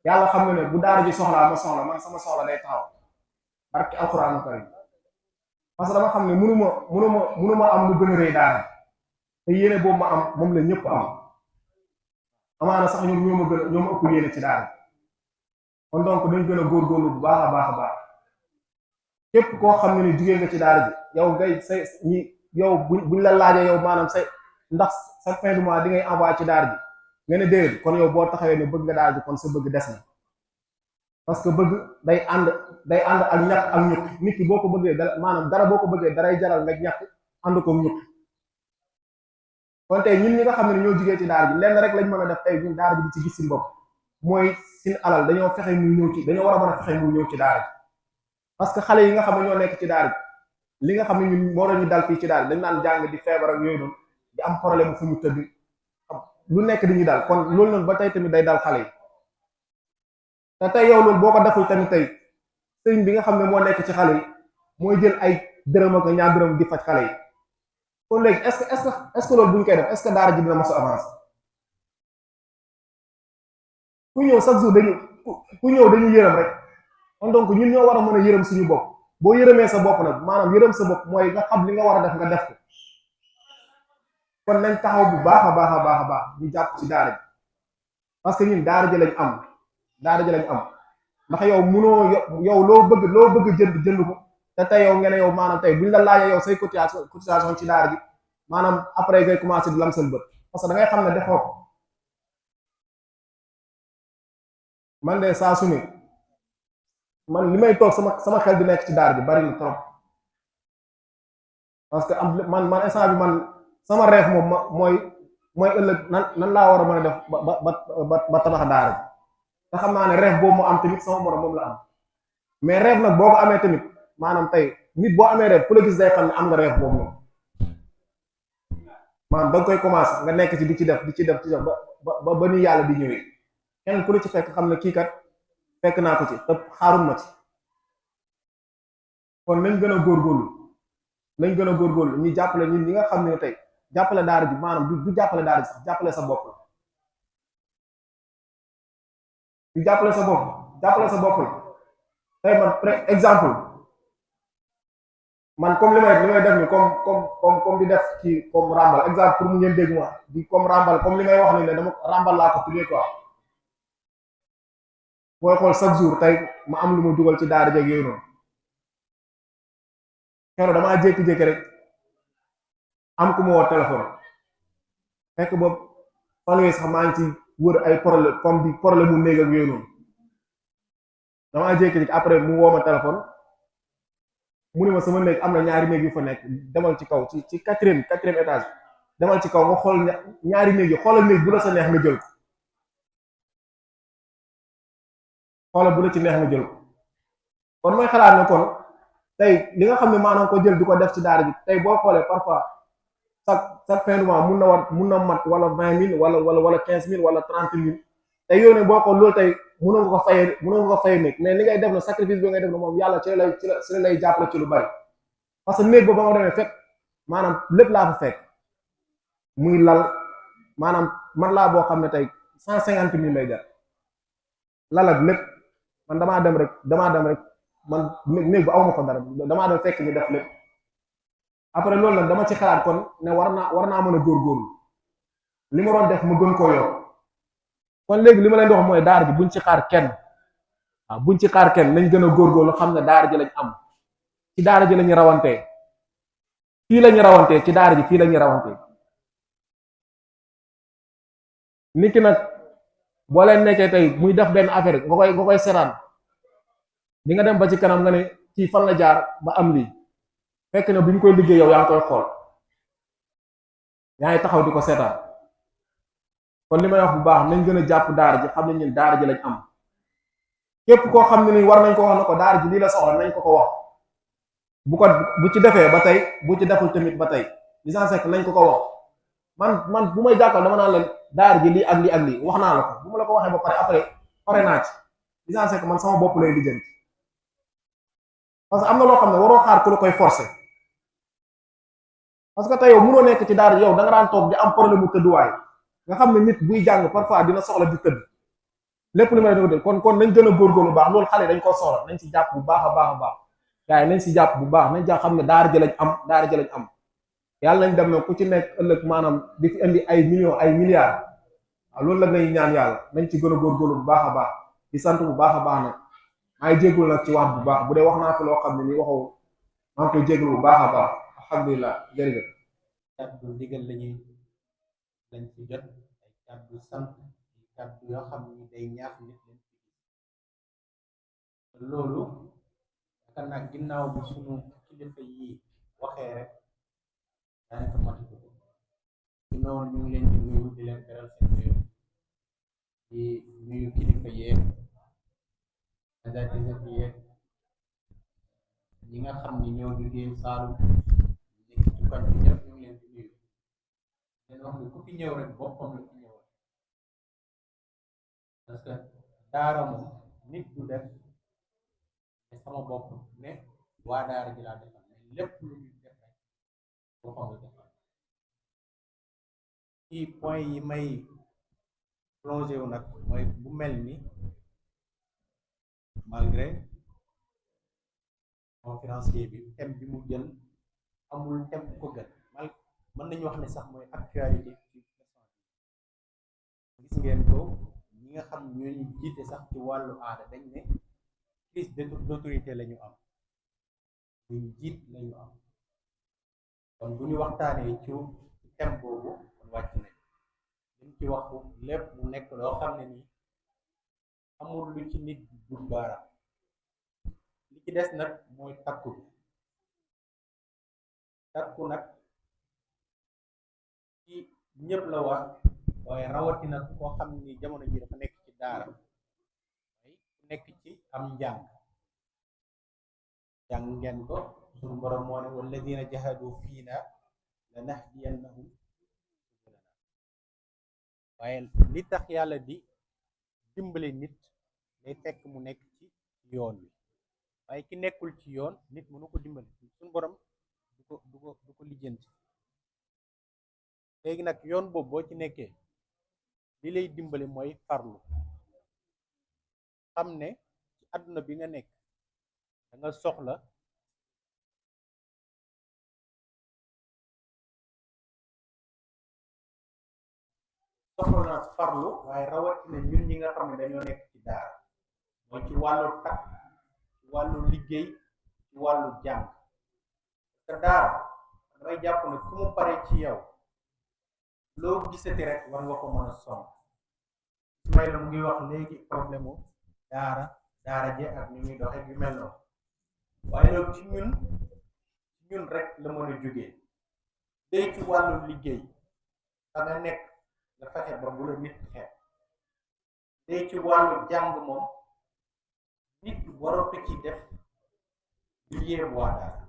yàlla xam nga ne bu daara ji soxlaa ma soxla man sama soxla day taxaw barki alxuraanu karim parce que dama xam ne mënuma am lu gën a rëy daara te yéene boobu ma am moom la ñëpp am amaana sax ñoom ñoo ma ëpp yéene ci daara kon donc dañ gën a góorgóorlu bu baax a baax képp koo xam ne ni jugee nga ci daara ji yow ngay say ñi yow buñ la laajee yow maanaam say ndax sa fin du mois di ngay envoyé ci daara ji nga ne déedéet kon yow boo taxawee ne bëgg nga daara ji kon sa bëgg des na parce que bëgg day ànd ak ñàkk ak ñukk nit ki boo ko bëggee maanaam dara boo ko bëggee daray jaral nga ñàkk ànd ko ñukk kon tey ñun ñi nga xam ne ñoo jugee ci daara ji lenn rek lañ mën a def tey ñun daara ji di ci gis si bopp mooy sin alal dañoo fexe muy ñëw ci dañoo war a mën a fexe muy ñëw ci daara ji parce que xale yi nga xam ne ñoo nekk ci daara ji li nga xam ne ñun moo doon ñu dal fii ci daara ji dañ naan jàng di feebar ak yooyu noonu di am problème fu ñu tëdd lu nekk di ñu dal kon loolu noonu ba tey tamit day dal xale yi te tey yow loolu boo ko deful tamit tey sëriñ bi nga xam ne moo nekk ci xale yi mooy jël ay dërëm ak ñaar dërëm di faj xale yi kon léegi est-ce que loolu bu ñu koy def est-ce que daara ji dina mos a avancer ku ñëw chaque jour dañuy yërëm rek kon donc ñun ñoo war a mën a yërëm suñu bopp boo yërëmee sa bopp nag maanaam yërëm sa bopp mooy nga xam li nga war a def nga def ko kon nañ taxaw bu baax a baax a baax a baax ñu jàpp ci daara ji parce que ñun daara ji lañ am ndax yow munoo yow loo bëgg jënd ko te tey yow nga ne yow maanaam tey buñ la laajee yow say cotisation ci daara ji maanaam après ngay commencé di lam seen bët parce que da ngay xam ne defoo ko man de saa su ne man li may toog sama xel di nekk ci daara ji bari na trop parce que am man instant bi man sama rêve moom mooy ëllëg nan laa war a mën a def ba tabax daara ji te xam naa ne rêve boobu mu am tamit sama morom moom la am mais rêve nag boo ko amee tamit maanaam tey nit boo amee rêve ku la gis day xam ne am nga rêve boobu moom maanaam da nga koy commencé nga nekk ci di ci def ba ni yàlla di ñëwee kenn ku la ci fekk xam ne kii kat fekk naa ko ci te xaarul ma ci kon nañ gën a góorgóorlu ñu jàppale ñun ñi nga xam ne tey jàppale daara ji maanaam du jàppale daara ji sax jàppale sa bopp la du jàppale sa bopp la tey man exemple man comme li may def ni comme di def ci comme ràmbal exemple pour mu ngeen dégg ma di comme ràmbal comme li may wax ni ne dama ràmbal laa ko tuddee quoi booy xool chaque jour tey ma am lu ma dugal ci daara jeeg yooyu noonu keroog damaa jékki-jékki rek am ku ma woo téléphone fekk boobu fan yooyu sax maa ngi ci wër ay problème comme di problème mu néeg ak yooyu noonu damaa jékki-jékki après mu woo ma téléphone mu ne ma sama néeg am na ñaari néeg yu fa nekk demal ci kaw ci quatrième étage demal ci kaw nga xool ñaari néeg yi xoolal néeg bu la sa neex nga jël ko xoolal bu la ci neex nga jël ko kon mooy xalaat ne kon tey li nga xam ne maanaam ko jël di ko def ci daara ji tey boo xoolee parfois chaque fin du mois mun na mat wala 20 000 wala 15 000 wala 30 000 tey yow ne boo ko loolu tey mënoo nga ko fayee nekk mais li ngay def na sacrifice bi ngay def na moom yàlla ci lay jàppale ci lu bari parce que néeg ba ba nga demee fekk maanaam lépp laa fa fekk muy lal maanaam man laa boo xam ne tey 150 000 lay jar lal ak lépp man damaa dem rek man néeg bu awma fa dara damaa dem fekk ñu def lépp après loolu nag dama ci xalaat kon ne war naa mën a góorgóorlu li ma doon def mu gën koo yokk kon léegi li ma leen di wax mooy daara ji buñ ci xaar kenn nañ gën a góorgóorlu xam ne daara ji lañ am ci daara ji lañu rawantee fii lañu rawantee ci daara ji fii lañu rawantee nit ki nag boo leen nekkee tey muy def benn affaire nga koy seetaan di nga dem ba ci kanam nga ne kii fan la jaar ba am lii fekk na bu ñu koy liggéey yow yaa ngi koy xool yaa ngi taxaw di ko seetaan kon li may wax bu baax nañ gën a jàpp daara ji xam ne ñun daara ji lañ am képp koo xam ne ni war nañ ko wax na ko daara ji lii la soxla nañ ko wax bu ci defee ba tey bu ci deful tamit ba tey licencié nañ ko wax man bu may jàkkal dama naan leen daara ji lii ak lii wax naa la ko bu ma la ko waxee ba pare après pare naa ci licencié man sama bopp lay lijjanti parce que am na loo xam ne waroo xaar ku la koy forcer parce que tey yow mënoo nekk ci daara yow da nga daan toog di am problème mu tëdduwaay nga xam ne nit buy jàng parfois dina soxla di tëdd lépp li may def kon nañ gën a góorgóorlu baax loolu xale dañ koo soxla nañ si jàpp bu baax a baax gars yi nañ si jàpp bu baax nañ jàpp xam ne daara ji lañ am yàlla nañ dem ne ku ci nekk ëllëg maanaam di fi indi ay millions ay milliards waaw loolu la ngay ñaan yàlla nañ ci gën a góorgóorlu bu baax a baax di sant bu baax a baax nag maa ngi jégalu nag ci wax bu baax bu dee wax naa fi loo xam ne nii waxoo maa ngi koy jégalu bu baax a baax alhamdulilah jërëjëf. kàddu ndigal lañ ci jot ay kàddu sant ay kàddu yoo xam ni day ñaax nit leen ci gis loolu yaakaar naa ginnaaw bi sunu kilifa yi waxee rek daanaka matu ko ci noonu ñu ngi leen di nuyu di leen beral seen nuyu di nuyu kilifa yeeg agent yeeg ñi nga xam ni ñoo liggéey Saalum nekk ci koñ bi ñëpp ñu ngi leen di nuyu leen wax ni ku fi ñëw rek boppam la fi ñëw parce que daara moom nit du def te sama bopp ne waa daara ji laa defal mais lépp lu ñu def rek boppam la defal ci point yi may plongé wu nag mooy bu mel ni malgré conférencier bi thème bi mu jël amul thème bu ko gën mën nañu wax ne sax mooy actualité ci gis ngeen ko ñi nga xam ñooñu jiite sax ci wàllu aada dañ ne crise d'autorité la ñu am duñ jiit la ñu am kon bu ñu waxtaanee ci thème boobu kon wàcc nañ liñ ci wax lépp mu nekk loo xam ne nii amul lu ci nit du baaraam li ci des nag mooy takku bi takku nag ci ñëpp la wax waaye rawatina koo xam ni jamono ji dafa nekk ci daara way nekk ci am njàng ngeen ko suñu borom moo ne walladina jahadu fiina lanahdiyannahum subulana waaye li tax yàlla di dimbale nit day fekk mu nekk ci yoon wi waaye ki nekkul ci yoon nit mënu ko dimbale suñu borom du ko lijjanti léegi nag yoon boobu boo ci nekkee li lay dimbale mooy farlu xam ne ci àdduna bi nga nekk da nga soxla farlu waaye rawatina ñun ñi nga xam ne dañoo nekk ci daara mooy ci wàllu takk ci wàllu liggéey ci wàllu jàng te daara damay jàpp ne ku mu pare ci yow loo gisati rek war nga ko mën a sonn Ismaïla mu ngi wax léegi problème mu daara je ak ni muy doxee yu mel noonu waaye loolu ci ñun rek la mën a jógee day ci wàllu liggéey da nga nekk nga fexe ba bu la nit xeet day ci wàllu jàng moom nit waratu ci def lu yéem waa daara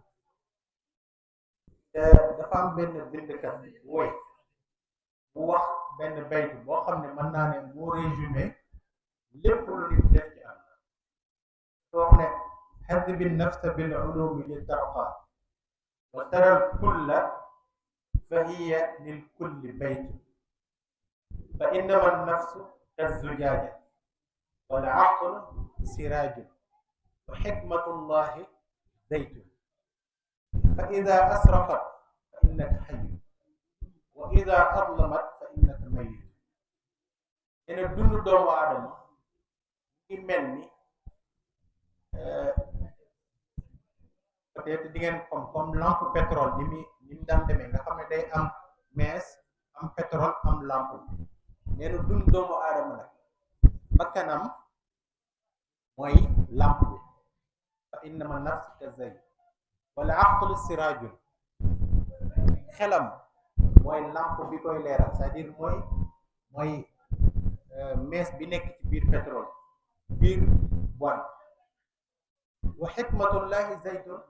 te dafa am benn bindkat woy bu wax benn baytu boo xam ne mën naa ne moo résumé lépp lu nit def ci am soo wax ne xadbi nafsa bil ulumi li tarqa wa taral kulla fa hiya lil kulli bayt fa innama nafsu kazzujaja wal aqlu sirajun wa xikmatullahi zaytun fa ida asrafat fa innaka xayyun wa ida adlamat fa innaka mayyit dina dund doomu aadama ngi mel ni peut-être di ngeen comme lampe pétrole ni mu daan demee nga xam ne day am mees am pétrole am lampe nee na dund doomu aadama nag bakkanam mooy lampe bi fa innama nafsu kazay wala aqlu sirajun xelam mooy lampe bi koy leeral c'est-à-dire mooy mees bi nekk ci biir pétrole biir boîte wa xikmatullahi zaytun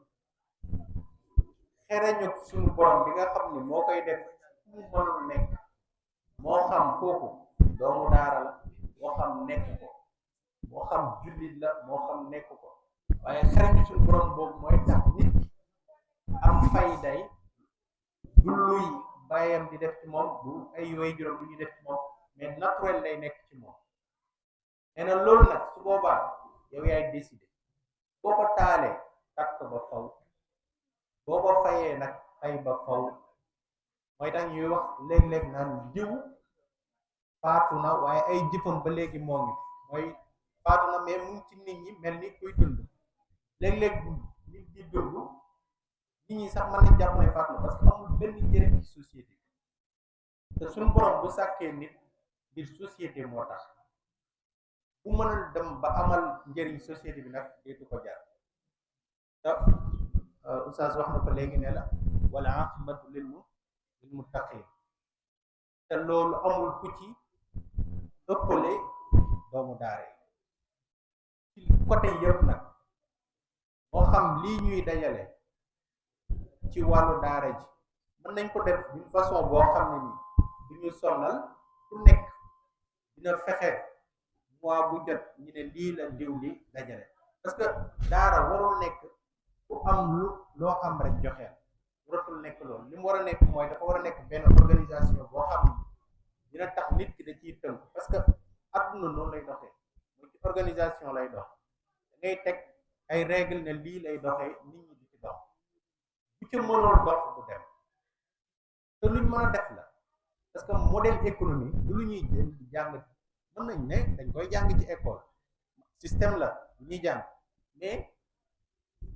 xereñu suñu borom bi nga xam ni moo koy def mu mënul nekk moo xam kooku doomu daara la moo xam nekk ko moo xam jullit la moo xam nekk ko waaye xereñu suñu borom boobu mooy tax nit am fayday du luy bàyyam di def ci moom du ay way juróom du ñu def ci moom mais naturel lay nekk ci moom nee na loolu nag su boobaa yow yaay décider boo ko taalee takk ba faw boo ko fayee nag fay ba faw mooy tax ñuy wax léeg-léeg naan jiw faatu na waaye ay jëfam ba léegi moo ngi mooy faatu na mais mu ngi ci nit ñi mel ni kuy dund léeg-léeg nit di dund nit ñi sax mën nañ jàpp ne faatu na parce que amul benn njëriñ ci société te suñu borom bu sàkkee nit ngir société moo tax bu mënal dem ba amal njëriñ société bi nag déetu ko jar te oustaz wax na ko léegi ne la wala aqibatu lil muttaqin te loolu amul ku ci ëppale doomu daara yi ci côté yëpp nag moo xam lii ñuy dajale ci wàllu daara ji mën nañ ko def d'une façon boo xam ne nii du ñu sonnal ku nekk dina fexe mois bu jot ñu ne lii la diw li dajale parce que daara warul nekk ku am loo am rek joxeel waratul nekk loolu li mu war a nekk mooy dafa war a nekk benn organisation boo xam ne dina tax nit ki da ciy tënk parce que adduna noonu lay doxee mooy ci organisation lay dox da ngay teg ay règle ne lii lay doxee nit ñi di ci dox bu ca mënoon dox du dem te luñ mën a def la parce que modèle économique du lu ñuy jël di jàng mën nañ ne dañ koy jàng ci école système la bu ñuy jàng mais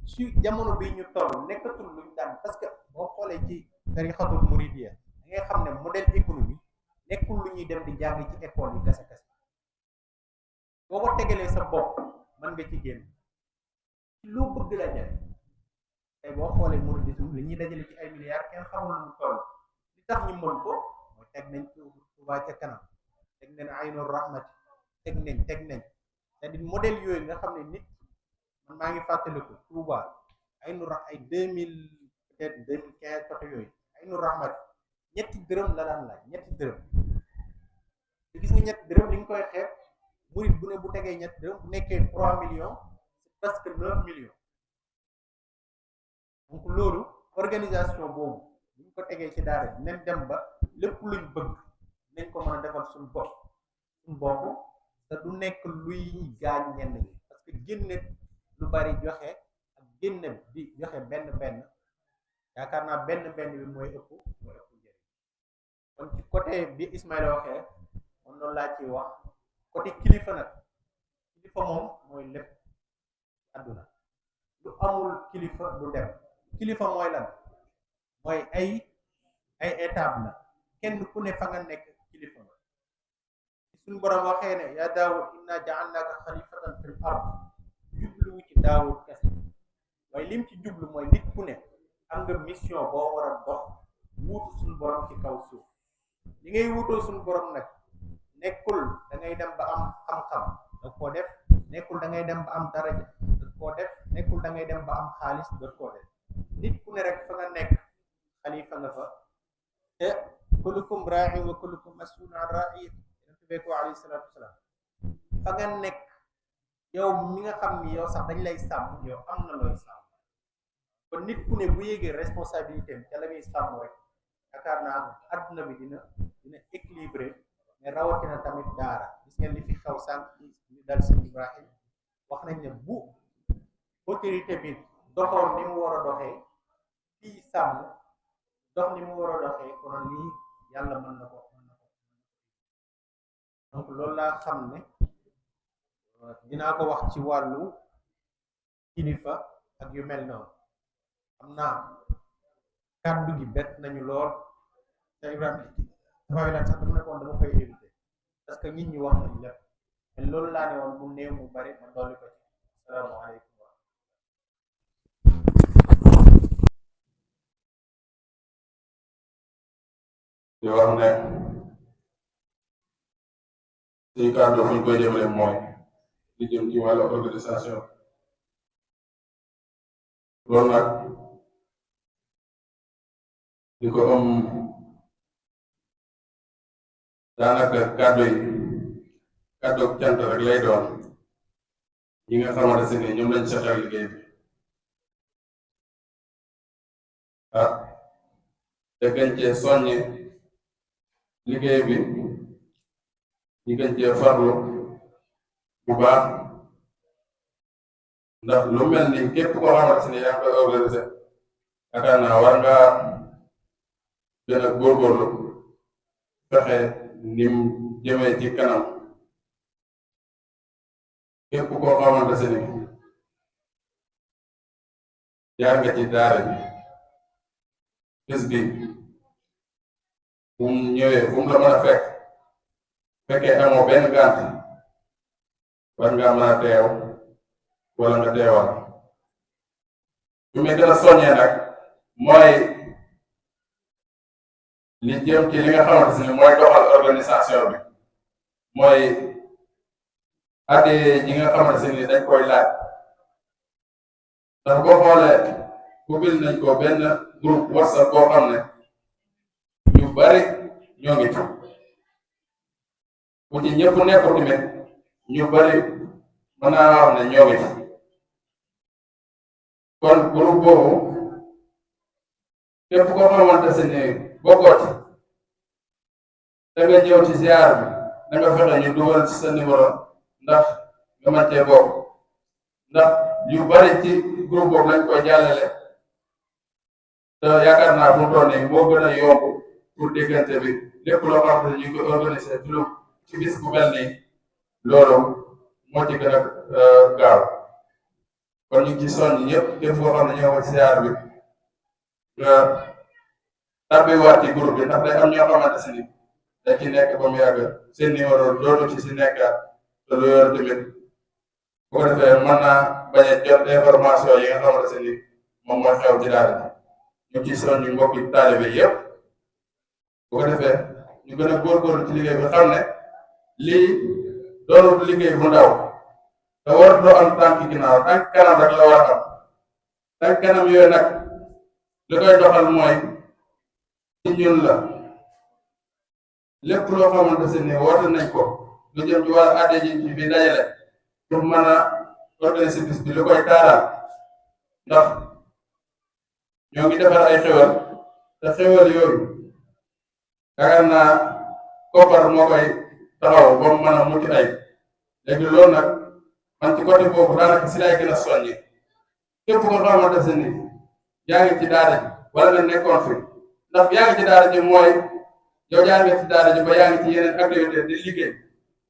ci jamono bi ñu toll nekkatul luñ daan parce que boo xoolee ci tarixatul muridiyya da ngay xam ne modèle économique nekkul lu ñuy dem di jàng ci école yi kese kese boo ko tegalee sa bopp mën nga ci génn ci loo bëgg la jële tey boo xoolee mouridisme li ñuy dajale ci ay milliards kenn xamul lu mu toll li tax ñu mën ko mooy teg nañ Touba ca kanam teg nañ Aynul Rahmati teg nañ c'est-à-dire modèle yooyu nga xam ne nit man maa ngi fàttaliku Touba Aynul ay 2000 peut-être 2015 côté yooyu Aynul Rahmati ñetti dërëm la daan laaj ñetti dërëm te gis nga ñetti dërëm li nga koy xeeb murid bu ne bu tegee ñetti dërëm bu nekkee 3 millions c'est presque 9 millions donc loolu organisation boobu bu ñu ko tegee ci daara dinañ dem ba lépp luñ bëgg dinañ ko mën a defal suñu bopp te du nekk luy gaañ ñenn ñi parce que génne lu bari joxe ak génne di joxe benn yaakaar naa benn bi mooy ëpp njëriñ kon ci côté bi Ismaïla waxee man noonu laa ciy wax côté kilifa nag kilifa moom mooy lépp àdduna lu amul kilifa du dem kilifa mooy lan mooy ay étape la kenn ku ne fa nga nekk kilifa la suñu borom waxee ne yaa Daawud inna ja'alnaaka xalifatan fil ard jubluwu ci Daawud kese waaye lim ci jublu mooy nit ku ne am nga mission boo war a dox wuutu suñu borom ci kaw suuf li ngay wuutoo suñu borom nag nekkul da ngay dem ba am xam-xam da koo def nekkul da ngay dem ba am daraja da koo def nekkul da ngay dem ba am xaalis da koo def nit ku ne rek fa nga nekk xalifa nga fa te kullukum raa'in wa kullukum mas'uulun an ra'iyyatihi yonent bi ko alayhi salaatu wasalaam fa nga nekk yow mi nga xam ni yow sax dañ lay sàmm yow am na looy sàmm kon nit ku ne bu yéegee responsabilité am ca la muy sàmm rek yaakaar naa adduna bi dina équilibré mais rawatina tamit daara gis ngeen li fi xew sànq ñu dal sëñ Ibrahim wax nañ ne bu autorité bi doxoon ni mu war a doxee fii sàmm dox ni mu war a doxee kon lii yàlla mën na ko donc loolu laa xam ne dinaa ko wax ci wàllu kilifa ak yu mel noonu xam naa kàddu gi bett nañu lool te Ibrahima sax dama nekkoon dama koy éviter parce que nit ñi wax nañu lépp mais loolu laa ne woon mu néew mu bari ma dolli ko ci asalaamaaleykum di wax ne suñu kàddu fu ñu koy jëmale mooy li jëm ci wàllu organisation loolu nag di ko am daanaka kàddu yi kàddu cant rek lay doon ñi nga xamante ne ñoom lañ seqal liggéey bi te gën cee soññe liggéey bi ñu gën cee farlu bu baax ndax lu mel ni képp koo xamante ne yaa ngi koy organisé yaakaar naa war nga gën a góorgóorlu fexe nim jëmee ci kanam képp koo xamante se ni yaa nga ci daara bi bés bi fu mu ñëwee fu mu la mën a fekk fekkee amoo benn gànt war nga mën a teew wala nga teewal fi muy gën a soññee nag mooy li jëm ci li nga xamante ni mooy doxal organisation bi mooy adhé yi nga xamante ni dañ koy laaj ndax boo xoolee ubbil nañ ko benn groupe WhatsApp boo xam ne ñu bari ñoo ngi ci bu ci ñëpp nekkul tamit ñu bari mën naa wax ne ñoo ngi ci kon groupe boobu képp koo xamante se ni bokkoo ci da nga ñëw ci ziar bi da nga fexe ñu dugal ci sa numéro ndax nga mën cee bokk ndax yu bari ci groupe boobu lañ koy jàllale te yaakaar naa fu mu toll nii moo gën a yomb pour déggante bi lépp loo xam ne ñu koy organiser ci bis bu mel nii loolu moo ci gën a gaaw kon ñu ngi ci soññ ñëpp képp koo xam ne ñëw ci ziar bi nga tabbiwaat ci groupe bi ndax day am ñoo xamante si ni dañ ci nekk ba mu yàgg seen numéro dootu ci si nekkaat te lu yor tamit bu ko defee mën naa bañ a jot information yi nga xamante si ni moom mooy xew ci daara ji ñu ci soññ mbokki taalibe yëpp bu ko defee ñu gën a góorgóorlu ci liggéey bi xam ne lii doonul liggéey bu ndaw te war doo am tànk ginnaaw tànk kanam rek la war a am tànk kanam yooyu nag li koy doxal mooy ci ñun la lépp loo xamante si ni woote nañ ko lu jëm ci wàllu adhé ji ci bi dajale pour mën a organiser bis bi li koy taaral ndax ñoo ngi defar ay xewal te xewal yooyu yaakaar naa koppar moo koy taxaw ba mu mën a mucc ay léegi loolu nag man ci côté boobu daanaka si lay gën a soññi képp ko xamante si ni yaa ngi ci daara ji wala nga nekkoon fi ndax yaa ngi ci daara ji mooy yow yaa ngi ci daara ji ba yaa ngi ci yeneen activité di liggéey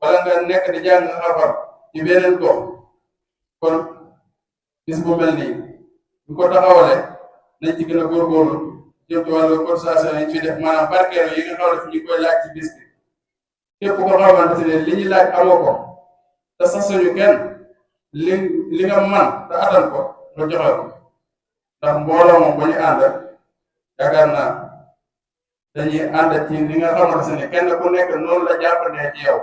wala nga nekk di jàng xam-xam ci beneen gox kon bis bu mel nii bu ko taxawalee nañ ci gën a góorgóorlu jëm ci wàllu cotisation yi ci def maanaam barkeelu yi nga xam ne fi ñu koy laaj ci bis bi képp ko xamante ne li ñuy laaj amoo ko te sasuñu kenn li nga man te atal ko nga joxe ko ndax mbooloo moom bu ñu ànd yaakaar naa dañuy ànd ci li nga xamante ne kenn ku nekk noonu la jàppandee ci yow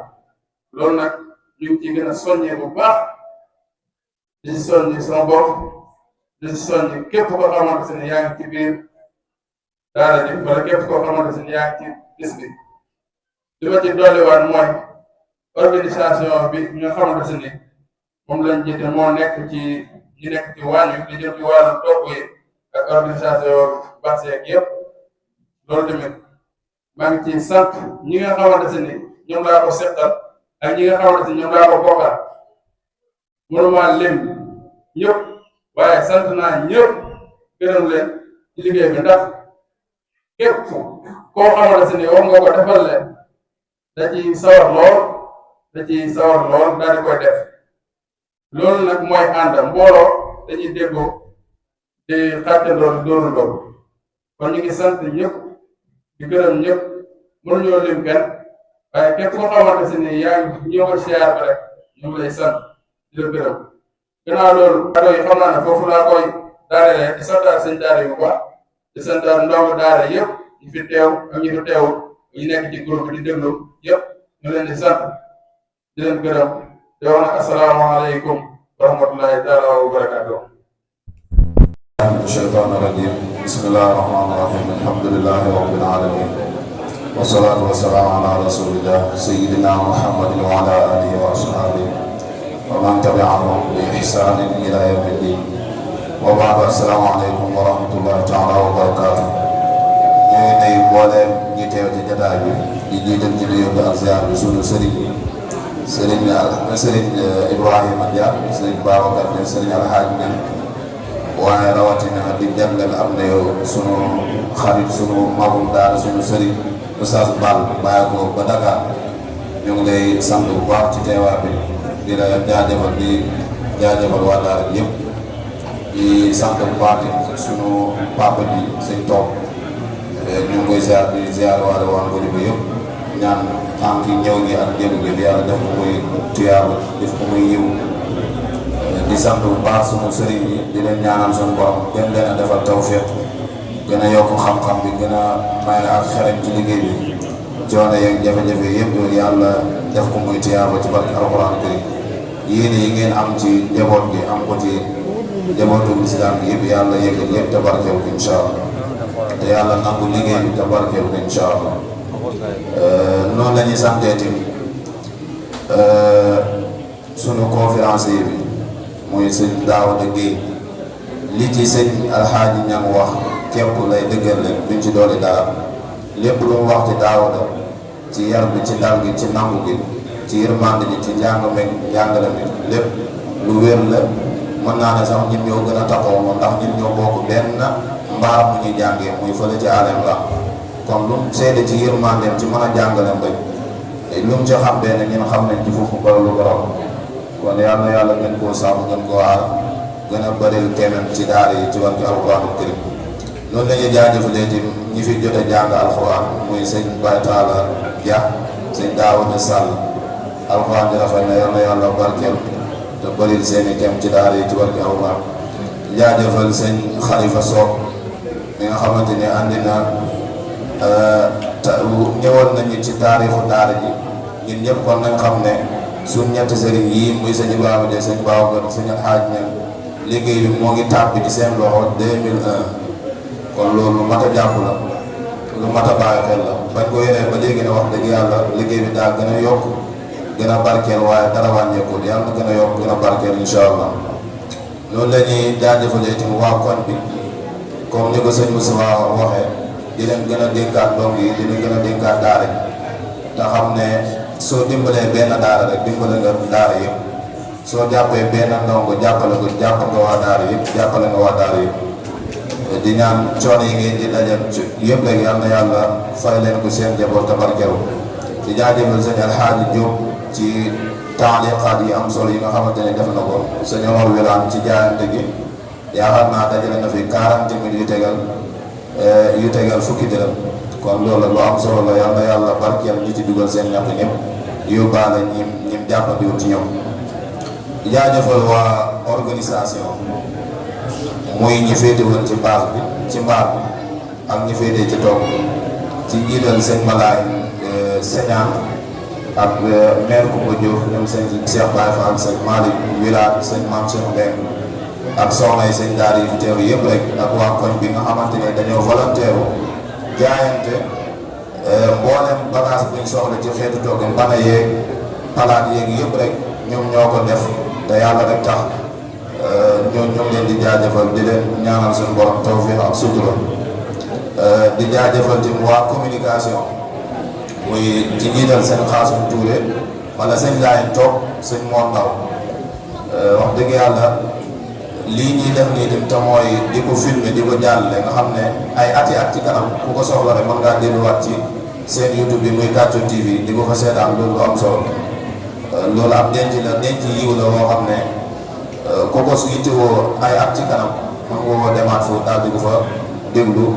loolu nag ñu ngi ci gën a soññee bu baax di si soññi sama bopp di si soññi képp koo xamante ne yaa ngi ci biir daara ji wala képp koo xamante ne yaa ngi ci bis bi li ma ci dolliwaat mooy organisation bi nga xamante ne moom lañ jiite moo nekk ci ñi nekk ci wàññi di jëm ci wàllu togg yi ak organisation bâche yeeg yëpp loolu tamit maa ngi ci sant ñi nga xamante ne ñoom laa ko seqal ak ñi nga xamante ne ñoom laa ko bokkal mënuma lim ñëpp waaye sant naa ñëpp gërëm leen ci liggéey bi ndax képp koo xamante ne war nga ko defal leen da ci sawar lool daal di koy def loolu nag mooy ànd mbooloo dañuy déggoo di xàccandoo di dóorandoo kon ñu ngi sant ñëpp di gërëm ñëpp mënuñoo lim kenn waaye képp koo xamante ne yaa ngi ñëw ko siyaar ba rek ñu ngi lay sant di la gërëm gannaaw loolu kado yi xam naa ne foofu laa koy daaree di santaat seen daara yu baax di santaat ndongo daara yëpp ñu fi teew ak ñu fi teewul ñu nekk ci groupe bi di déglu yëpp ñu leen di sant di leen gërëm di wax nag asalaamaaleykum wa rahmatullahi taala wa barakaatuh. الشيطان الرجيم بسم الله الرحمن الرحيم الحمد لله رب العالمين والصلاة والسلام على رسول الله سيدنا محمد وعلى آله وأصحابه ومن تبعهم بإحسان إلى يوم الدين وبعد السلام عليكم ورحمة الله تعالى وبركاته. ñuy nuyu mbooleem ñi teew ci jotaay bi di jiital ci nuyu ak ziar bi sunu sëriñ Ibrahima Dia sëriñ Babacar Dia sëriñ Alhaji Dia waaye rawatina di jàngal am na yow sunu xarit sunu magum daara sunu sëriñ Oustaz Bal bàyyi ko ba Dakar ñu ngi lay sant bu baax ci teewaay bi di la jaajëfal di jaajëfal waa daara yëpp di sant bu baax sunu papa ji sëñ toog ñu ngi koy ziar di ziar waale waa Ngodi ba yëpp ñaan tànk ñëw gi ak jëlu gi yàlla def ko muy tuyaaba def ko muy yiw di sant bu baax sunu sëriñ yi di leen ñaanal sunu borom gën leen a defal tawfiq gën a yokk xam-xam bi gën a may ak xereñ ci liggéey bi coono yeeg jafe-jafe yëpp yàlla def ko muy tuyaaba ci barke alxuraan karim yéene yi ngeen am ci njaboot gi am ko ci njabootu lislaam bi yëpp yàlla yëgal yëpp te barkeel ko incha allah te yàlla nangu liggéey bi te barkeel ko incha allah noonu la ñuy santee tamit sunu conférencier bi muy sëñ Daawda Géey li ci sëñ Alxaaji Ñang wax képp lay dëggal leen duñ ci doole dara lépp lu mu wax ci Daawda ci yar bi ci dal gi ci nangu gi ci yërmande ji ci njàng meeg njàngale mi lépp lu wér la mën naa ne sax ñun ñoo gën a taxaw moom ndax ñun ñoo bokk benn mbaar mu ñuy jàngee muy fële ci alem la kon lu mu seede ci yërmandeem ci mën a jàngaleem rek lu mu ci xam benn ñun xam nañ ci foofu ba lu garaw kon yàlla yàlla gën koo sàmm gën koo aar gën a bëril kemem ci daara yi ci wàllu alxuraanu karim noonu la ñuy jaajëfalee ci ñi fi jot a jàng alxuraan muy sëñ Baye Talla Dia sëñ Daawuda Sall alxuraan di rafet na yàlla yàlla barkeel te bëril seen i kem ci daara yi ci wàllu alxuraan jaajëfal sëñ Xalifa Soog mi nga xamante ni andi na ñëwoon nañu ci taarixu daara ji ñun ñëpp kon nañ xam ne suñ ñetti sëriñ yii muy sëñ Ibrahima de sëñ Babacar sëñ Alxaaj Ñaŋ liggéey bi moo ngi tàbbi ci seen loxo 2001 kon loolu lu mat a jàpp la lu mat a bàyyi xel la bañ ko yoree ba léegi ne wax dëgg yàlla liggéey bi daal gën a yokk gën a barkeel waaye dara wàññeekul yàlla na gën a yokk gën a barkeel incha allah loolu la ñuy jaajëfalee ci waa koñ bi comme ni ko sëñ Moussa waxee di leen gën a dénkaat ndong yi di leen gën a dénkaat daara ji te xam ne soo dimbalee benn daara rek dimbale nga daara yëpp soo jàppee benn ndongo jàppale ko jàpp nga waa daara yëpp jàppale nga waa daara yëpp di ñaan coono yi ngeen di dajal yëpp rek yal na yàlla fay leen ko seen njaboot te barkeelu di jaajëfal sëñ Alxaaji Jóob ci taaliqaat yi am solo yi nga xamante ne def na ko sëñ Omar Wilane ci jaayante gi yaakaar naa dajale na fi 40 000 yu tegal fukki dërëm kon loolu lu am solo la yal na yàlla barkeel ñi ci dugal seen ñàkk ñëpp yóbbaale ñim jàppandiwul ci ñoom di jaajëfal waa organisation muy ñi féete woon ci mbaar bi ak ñi féete ci toog ci njiital sëñ Malaay Señaan ak maire Koumba Diouf ñoom sëñ Cheikh Baye Fall sëñ Malick Wilane sëñ Mame Cheikh Mbeng ak soxna yi sëñ daara yi fi teew yëpp rek ak waa koñ bi nga xamante ne dañoo volontaire jaayante mboolem bagage buñ soxla ci xeetu togg mbana yeeg palaat yeeg yëpp rek ñoom ñoo ko def te yàlla rek tax ñoo leen di jaajëfal di leen ñaanal suñu borom tawfiq ak sutura di jaajëfal ci waa communication muy ci jiital seen Xaasum Touré wala sëñ Laay toog sëñ Mor Ndaw wax dëgg yàlla lii ñuy def nii dem te mooy di ko filmer di ko jàllale nga xam ne ay ati at ci kanam ku ko soxla rek mën ngaa delluwaat ci seen YouTube bi muy Kathio TV di ko fa seetaan loolu am solo loolu ab denc yiw la woo xam ne ku ko su yittewoo ay at ci kanam mën nga ko demaat foofu daal di ko fa déglu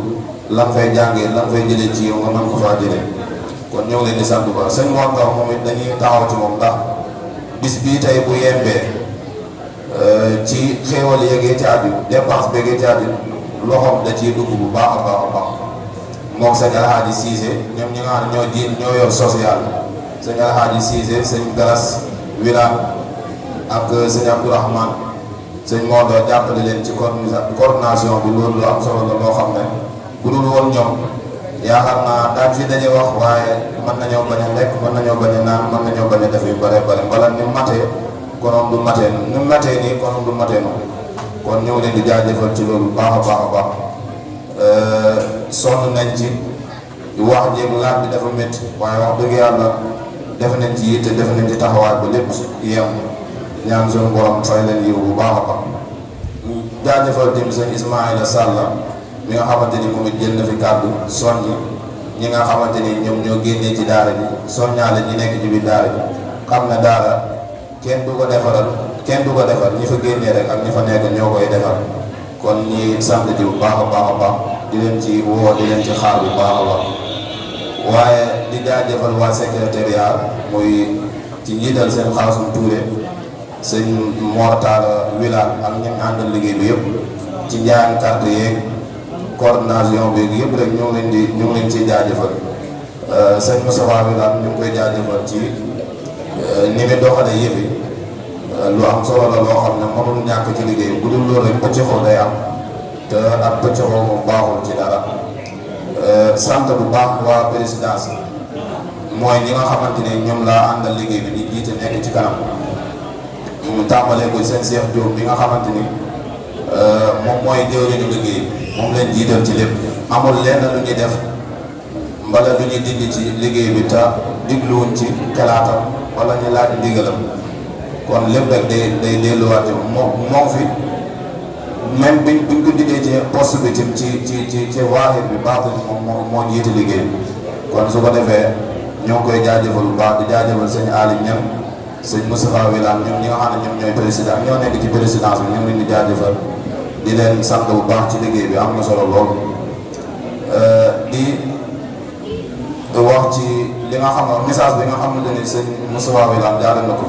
lan fay jàngee lan fay jëlee ci yow nga mën ko faa jëlee kon ñoo ngi leen di sant bu baax sëñ Mor Ndaw moom it dañuy taxaw ci moom ndax bis bii tey bu yembee ci xéewal yeegee ci àddu dépense beegee ci àddu loxoom da ciy dugg bu baax a baax a baax moom sëñ Alxaaji Siise ñoom ñi nga xam ne ñoo yor social sëñ Alxaaji Siise sëñ Galas Wilane ak sëñ Abdourahmane sëñ Mondo jàppale leen ci coordination bi loolu lu am solo la loo xam ne bu dul woon ñoom yaakaar naa daan fi daje wax waaye mën nañoo bañ a lekk mën nañoo bañ a naan mën nañoo bañ a def yu bare bare mbala ni matee konoon du matee ni matee nii konoon du matee noonu kon ñëw leen di jaajëfal ci loolu baax a baax a baax sonn nañ ci wax jéeg laaj bi dafa métti waaye wax dëgg yàlla def nañ ci yitte def nañ ci taxawaay ba lépp yem ñaan suñu borom fay leen yiw bu baax a baax jaajëfal tim sëñ Ismaïla Sall mi nga xamante ni moom it jël na fi kàddu soññi ñi nga xamante ni ñoom ñoo génnee ci daara ji soññaale ñi nekk ci biir daara ji xam ne daara kenn du ko defar ñi fa génnee rek ak ñi fa nekk ñoo koy defar kon ñi sant ji bu baax a baax di leen ci woo di leen ci xaar bu baax a baax waaye di jaajëfal waa secrétariat muy ci njiital seen Xaasum Touré sëñ Mor Talla Wilane ak ñi àndal liggéey bi yëpp ci njaayam carte yeeg coordination bi yëpp rek ñu ngi leen ciy jaajëfal sëñ Moustapha Wilane ñu ngi koy jaajëfal ci ni mi doxale yëf yi lu am solo la loo xam ne mënul ñàkk ci liggéey bu dul loolu rek pëccëxoo day am te ak pëccëxoo moom baaxul ci dara sant bu baax waa présidence mooy ñi nga xamante ne ñoom laa àndal liggéey bi di jiite nekk ci kanam mu tàmbalee ko seen Cheikh Diop bi nga xamante ni moom mooy jëwriñu liggéey moom leen jiital ci lépp amul lenn lu ñuy def mbala lu ñuy dindi ci liggéey bi te digluwuñ ci xalaatam wala ñu laaj ndigalam kon lépp rek day delluwaat moom fi même buñ ko dindee ci poste bi ci waaxit bi baaxul moom moo jiite liggéey kon su ko defee ñoo ngi koy jaajëfal bu baax di jaajëfal sëñ Aliou Niang sëñ Moustapha Wilane ñoom ñi nga xam ne ñoom ñooy président ñoo nekk ci présidence bi ñu ngi leen di jaajëfal di leen sant bu baax ci liggéey bi am na solo lool di wax ci li nga xam ne message bi nga xamante ni sëñ Moustapha Wilane jaarale na ko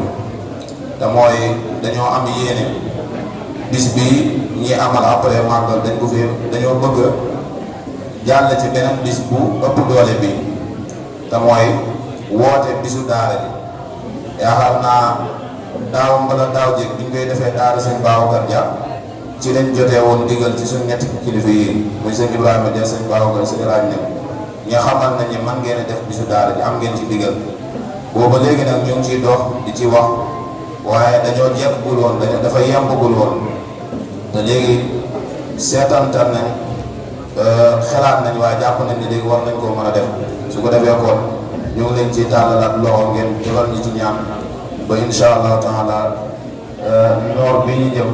te mooy dañoo am yéene bis bii ñi amal après màggal dañoo bëgg jàll ci beneen bis bu ëpp doole bi te mooy woote bisu daara ji yaakaar naa daaw mbala daaw jéeg bi ñu koy defee daara sëñ Babacar Dia ci lañ jotee woon digal ci suñ ñetti kilifa yi muy sëñ Ibrahima Dia sëñ Babacar sëñ Raaj ne ñi xamal nañ ni man ngeen a def bisu daara ji am ngeen ci digal booba léegi nag ñu ngi ciy dox di ci wax waaye dañoo jekkagul woon dafa yembagul woon te léegi seetantal nañ xalaat nañ waaye jàpp nañ ni léegi war nañ koo mën a def su ko defee kon ñu ngi leen ci tàllalaat loxo ngeen defal ñu ci ñaan ba insha allahu taala noor bi ñu jëm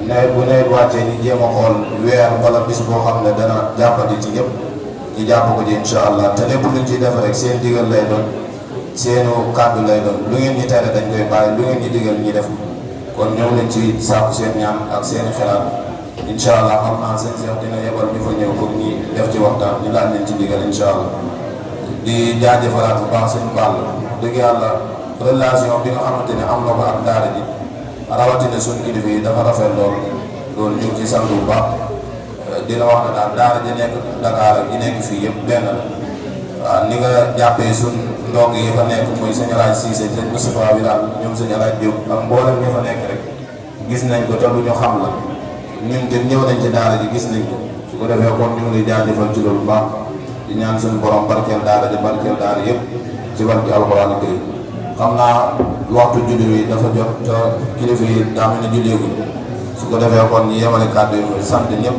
nawet bu nawet wàccee ñu jéem a xool weer wala bis boo xam ne dana jàppandi ci ñëpp ñu jàpp ko ci insha allah te lépp luñ ciy def rek seen digal lay doon seenu kàddu lay doon lu ngeen ñi tere dañ koy bàyyi lu ngeen ñi digal ñi def kon ñëw leen ci sàkku seen ñaan ak seeni xalaat incha allah xam naa seen Cheikh dina yebal ñu fa ñëw pour ñi def ci waxtaan ñu laaj leen ci digal incha allah di jaajëfalaat bu baax seen bàll dëgg yàlla relation bi nga xamante ne am na ko ak daara ji rawatina suñu kilifa yi dafa rafet loolu ñu ngi ci sant bu baax dina wax ne daal daara ji nekk Dakar ak ji nekk fii yëpp benn la waaw ni nga jàppee suñ ndong yi fa nekk muy sëñ Alaaj Cissé sëñ Moustapha Wilane ñoom sëñ Alaaj Diop ak mboolem ñi fa nekk rek gis nañ ko te lu ñu xam la ñun te ñëw nañ ci daara ji gis nañ ko su ko defee kon ñu ngi lay jaajëfal ci loolu baax di ñaan suñu borom barkeel daara ji barkeel daara yëpp ci barke alxuraan kay xam naa waxtu julli wi dafa jot te kilifa yi daa mel ne julleeguñ su ko defee kon ñu yemale kàddu yi sant ñëpp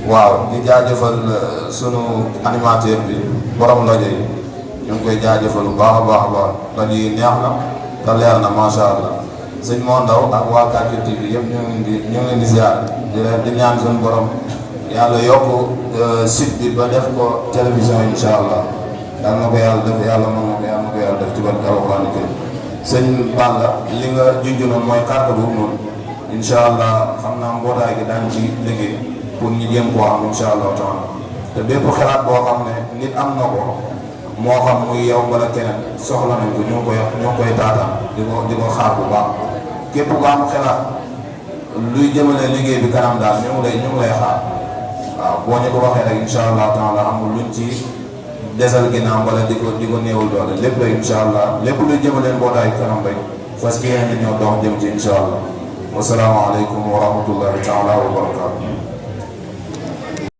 waaw di jaajëfal sunu animateur bi borom rajo yi ñu ngi koy jaajëfal bu baax a baax a baax rajo yi neex na te leer na macha allah sëñ Moo Ndaw ak waa Kàcce TV yëpp ñu ngi leen di ziar di ñaan suñu borom yàlla yokk site bi ba def ko télévision incha allah yàlla na ko yàlla def yàlla mën na ko yàlla na ko yàlla def ci barke alxuraan kay sëñ Balla li nga junj noonu mooy carte boobu noonu incha allah xam naa mbootaay gi daañu ci liggéey pour ñu jéem koo am incha allah taala te bépp xalaat boo xam ne nit am na ko moo xam muy yow wala keneen soxla nañ ko ñoo koy taataan di ko xaar bu baax képp ku am xalaat luy jëmale liggéey bi kanam daal ñu ngi lay xaar waaw boo ñu ko waxee rek incha allah taala amul luñ ci desal ginnaaw wala di ko néewul doole lépp rek incha allah lépp luy jëmale mbootaay kanam rek parce que yéen ñoo dox jëm ci incha allah wasalaamaaleykum wa rahmatullahi taala wa barakaatu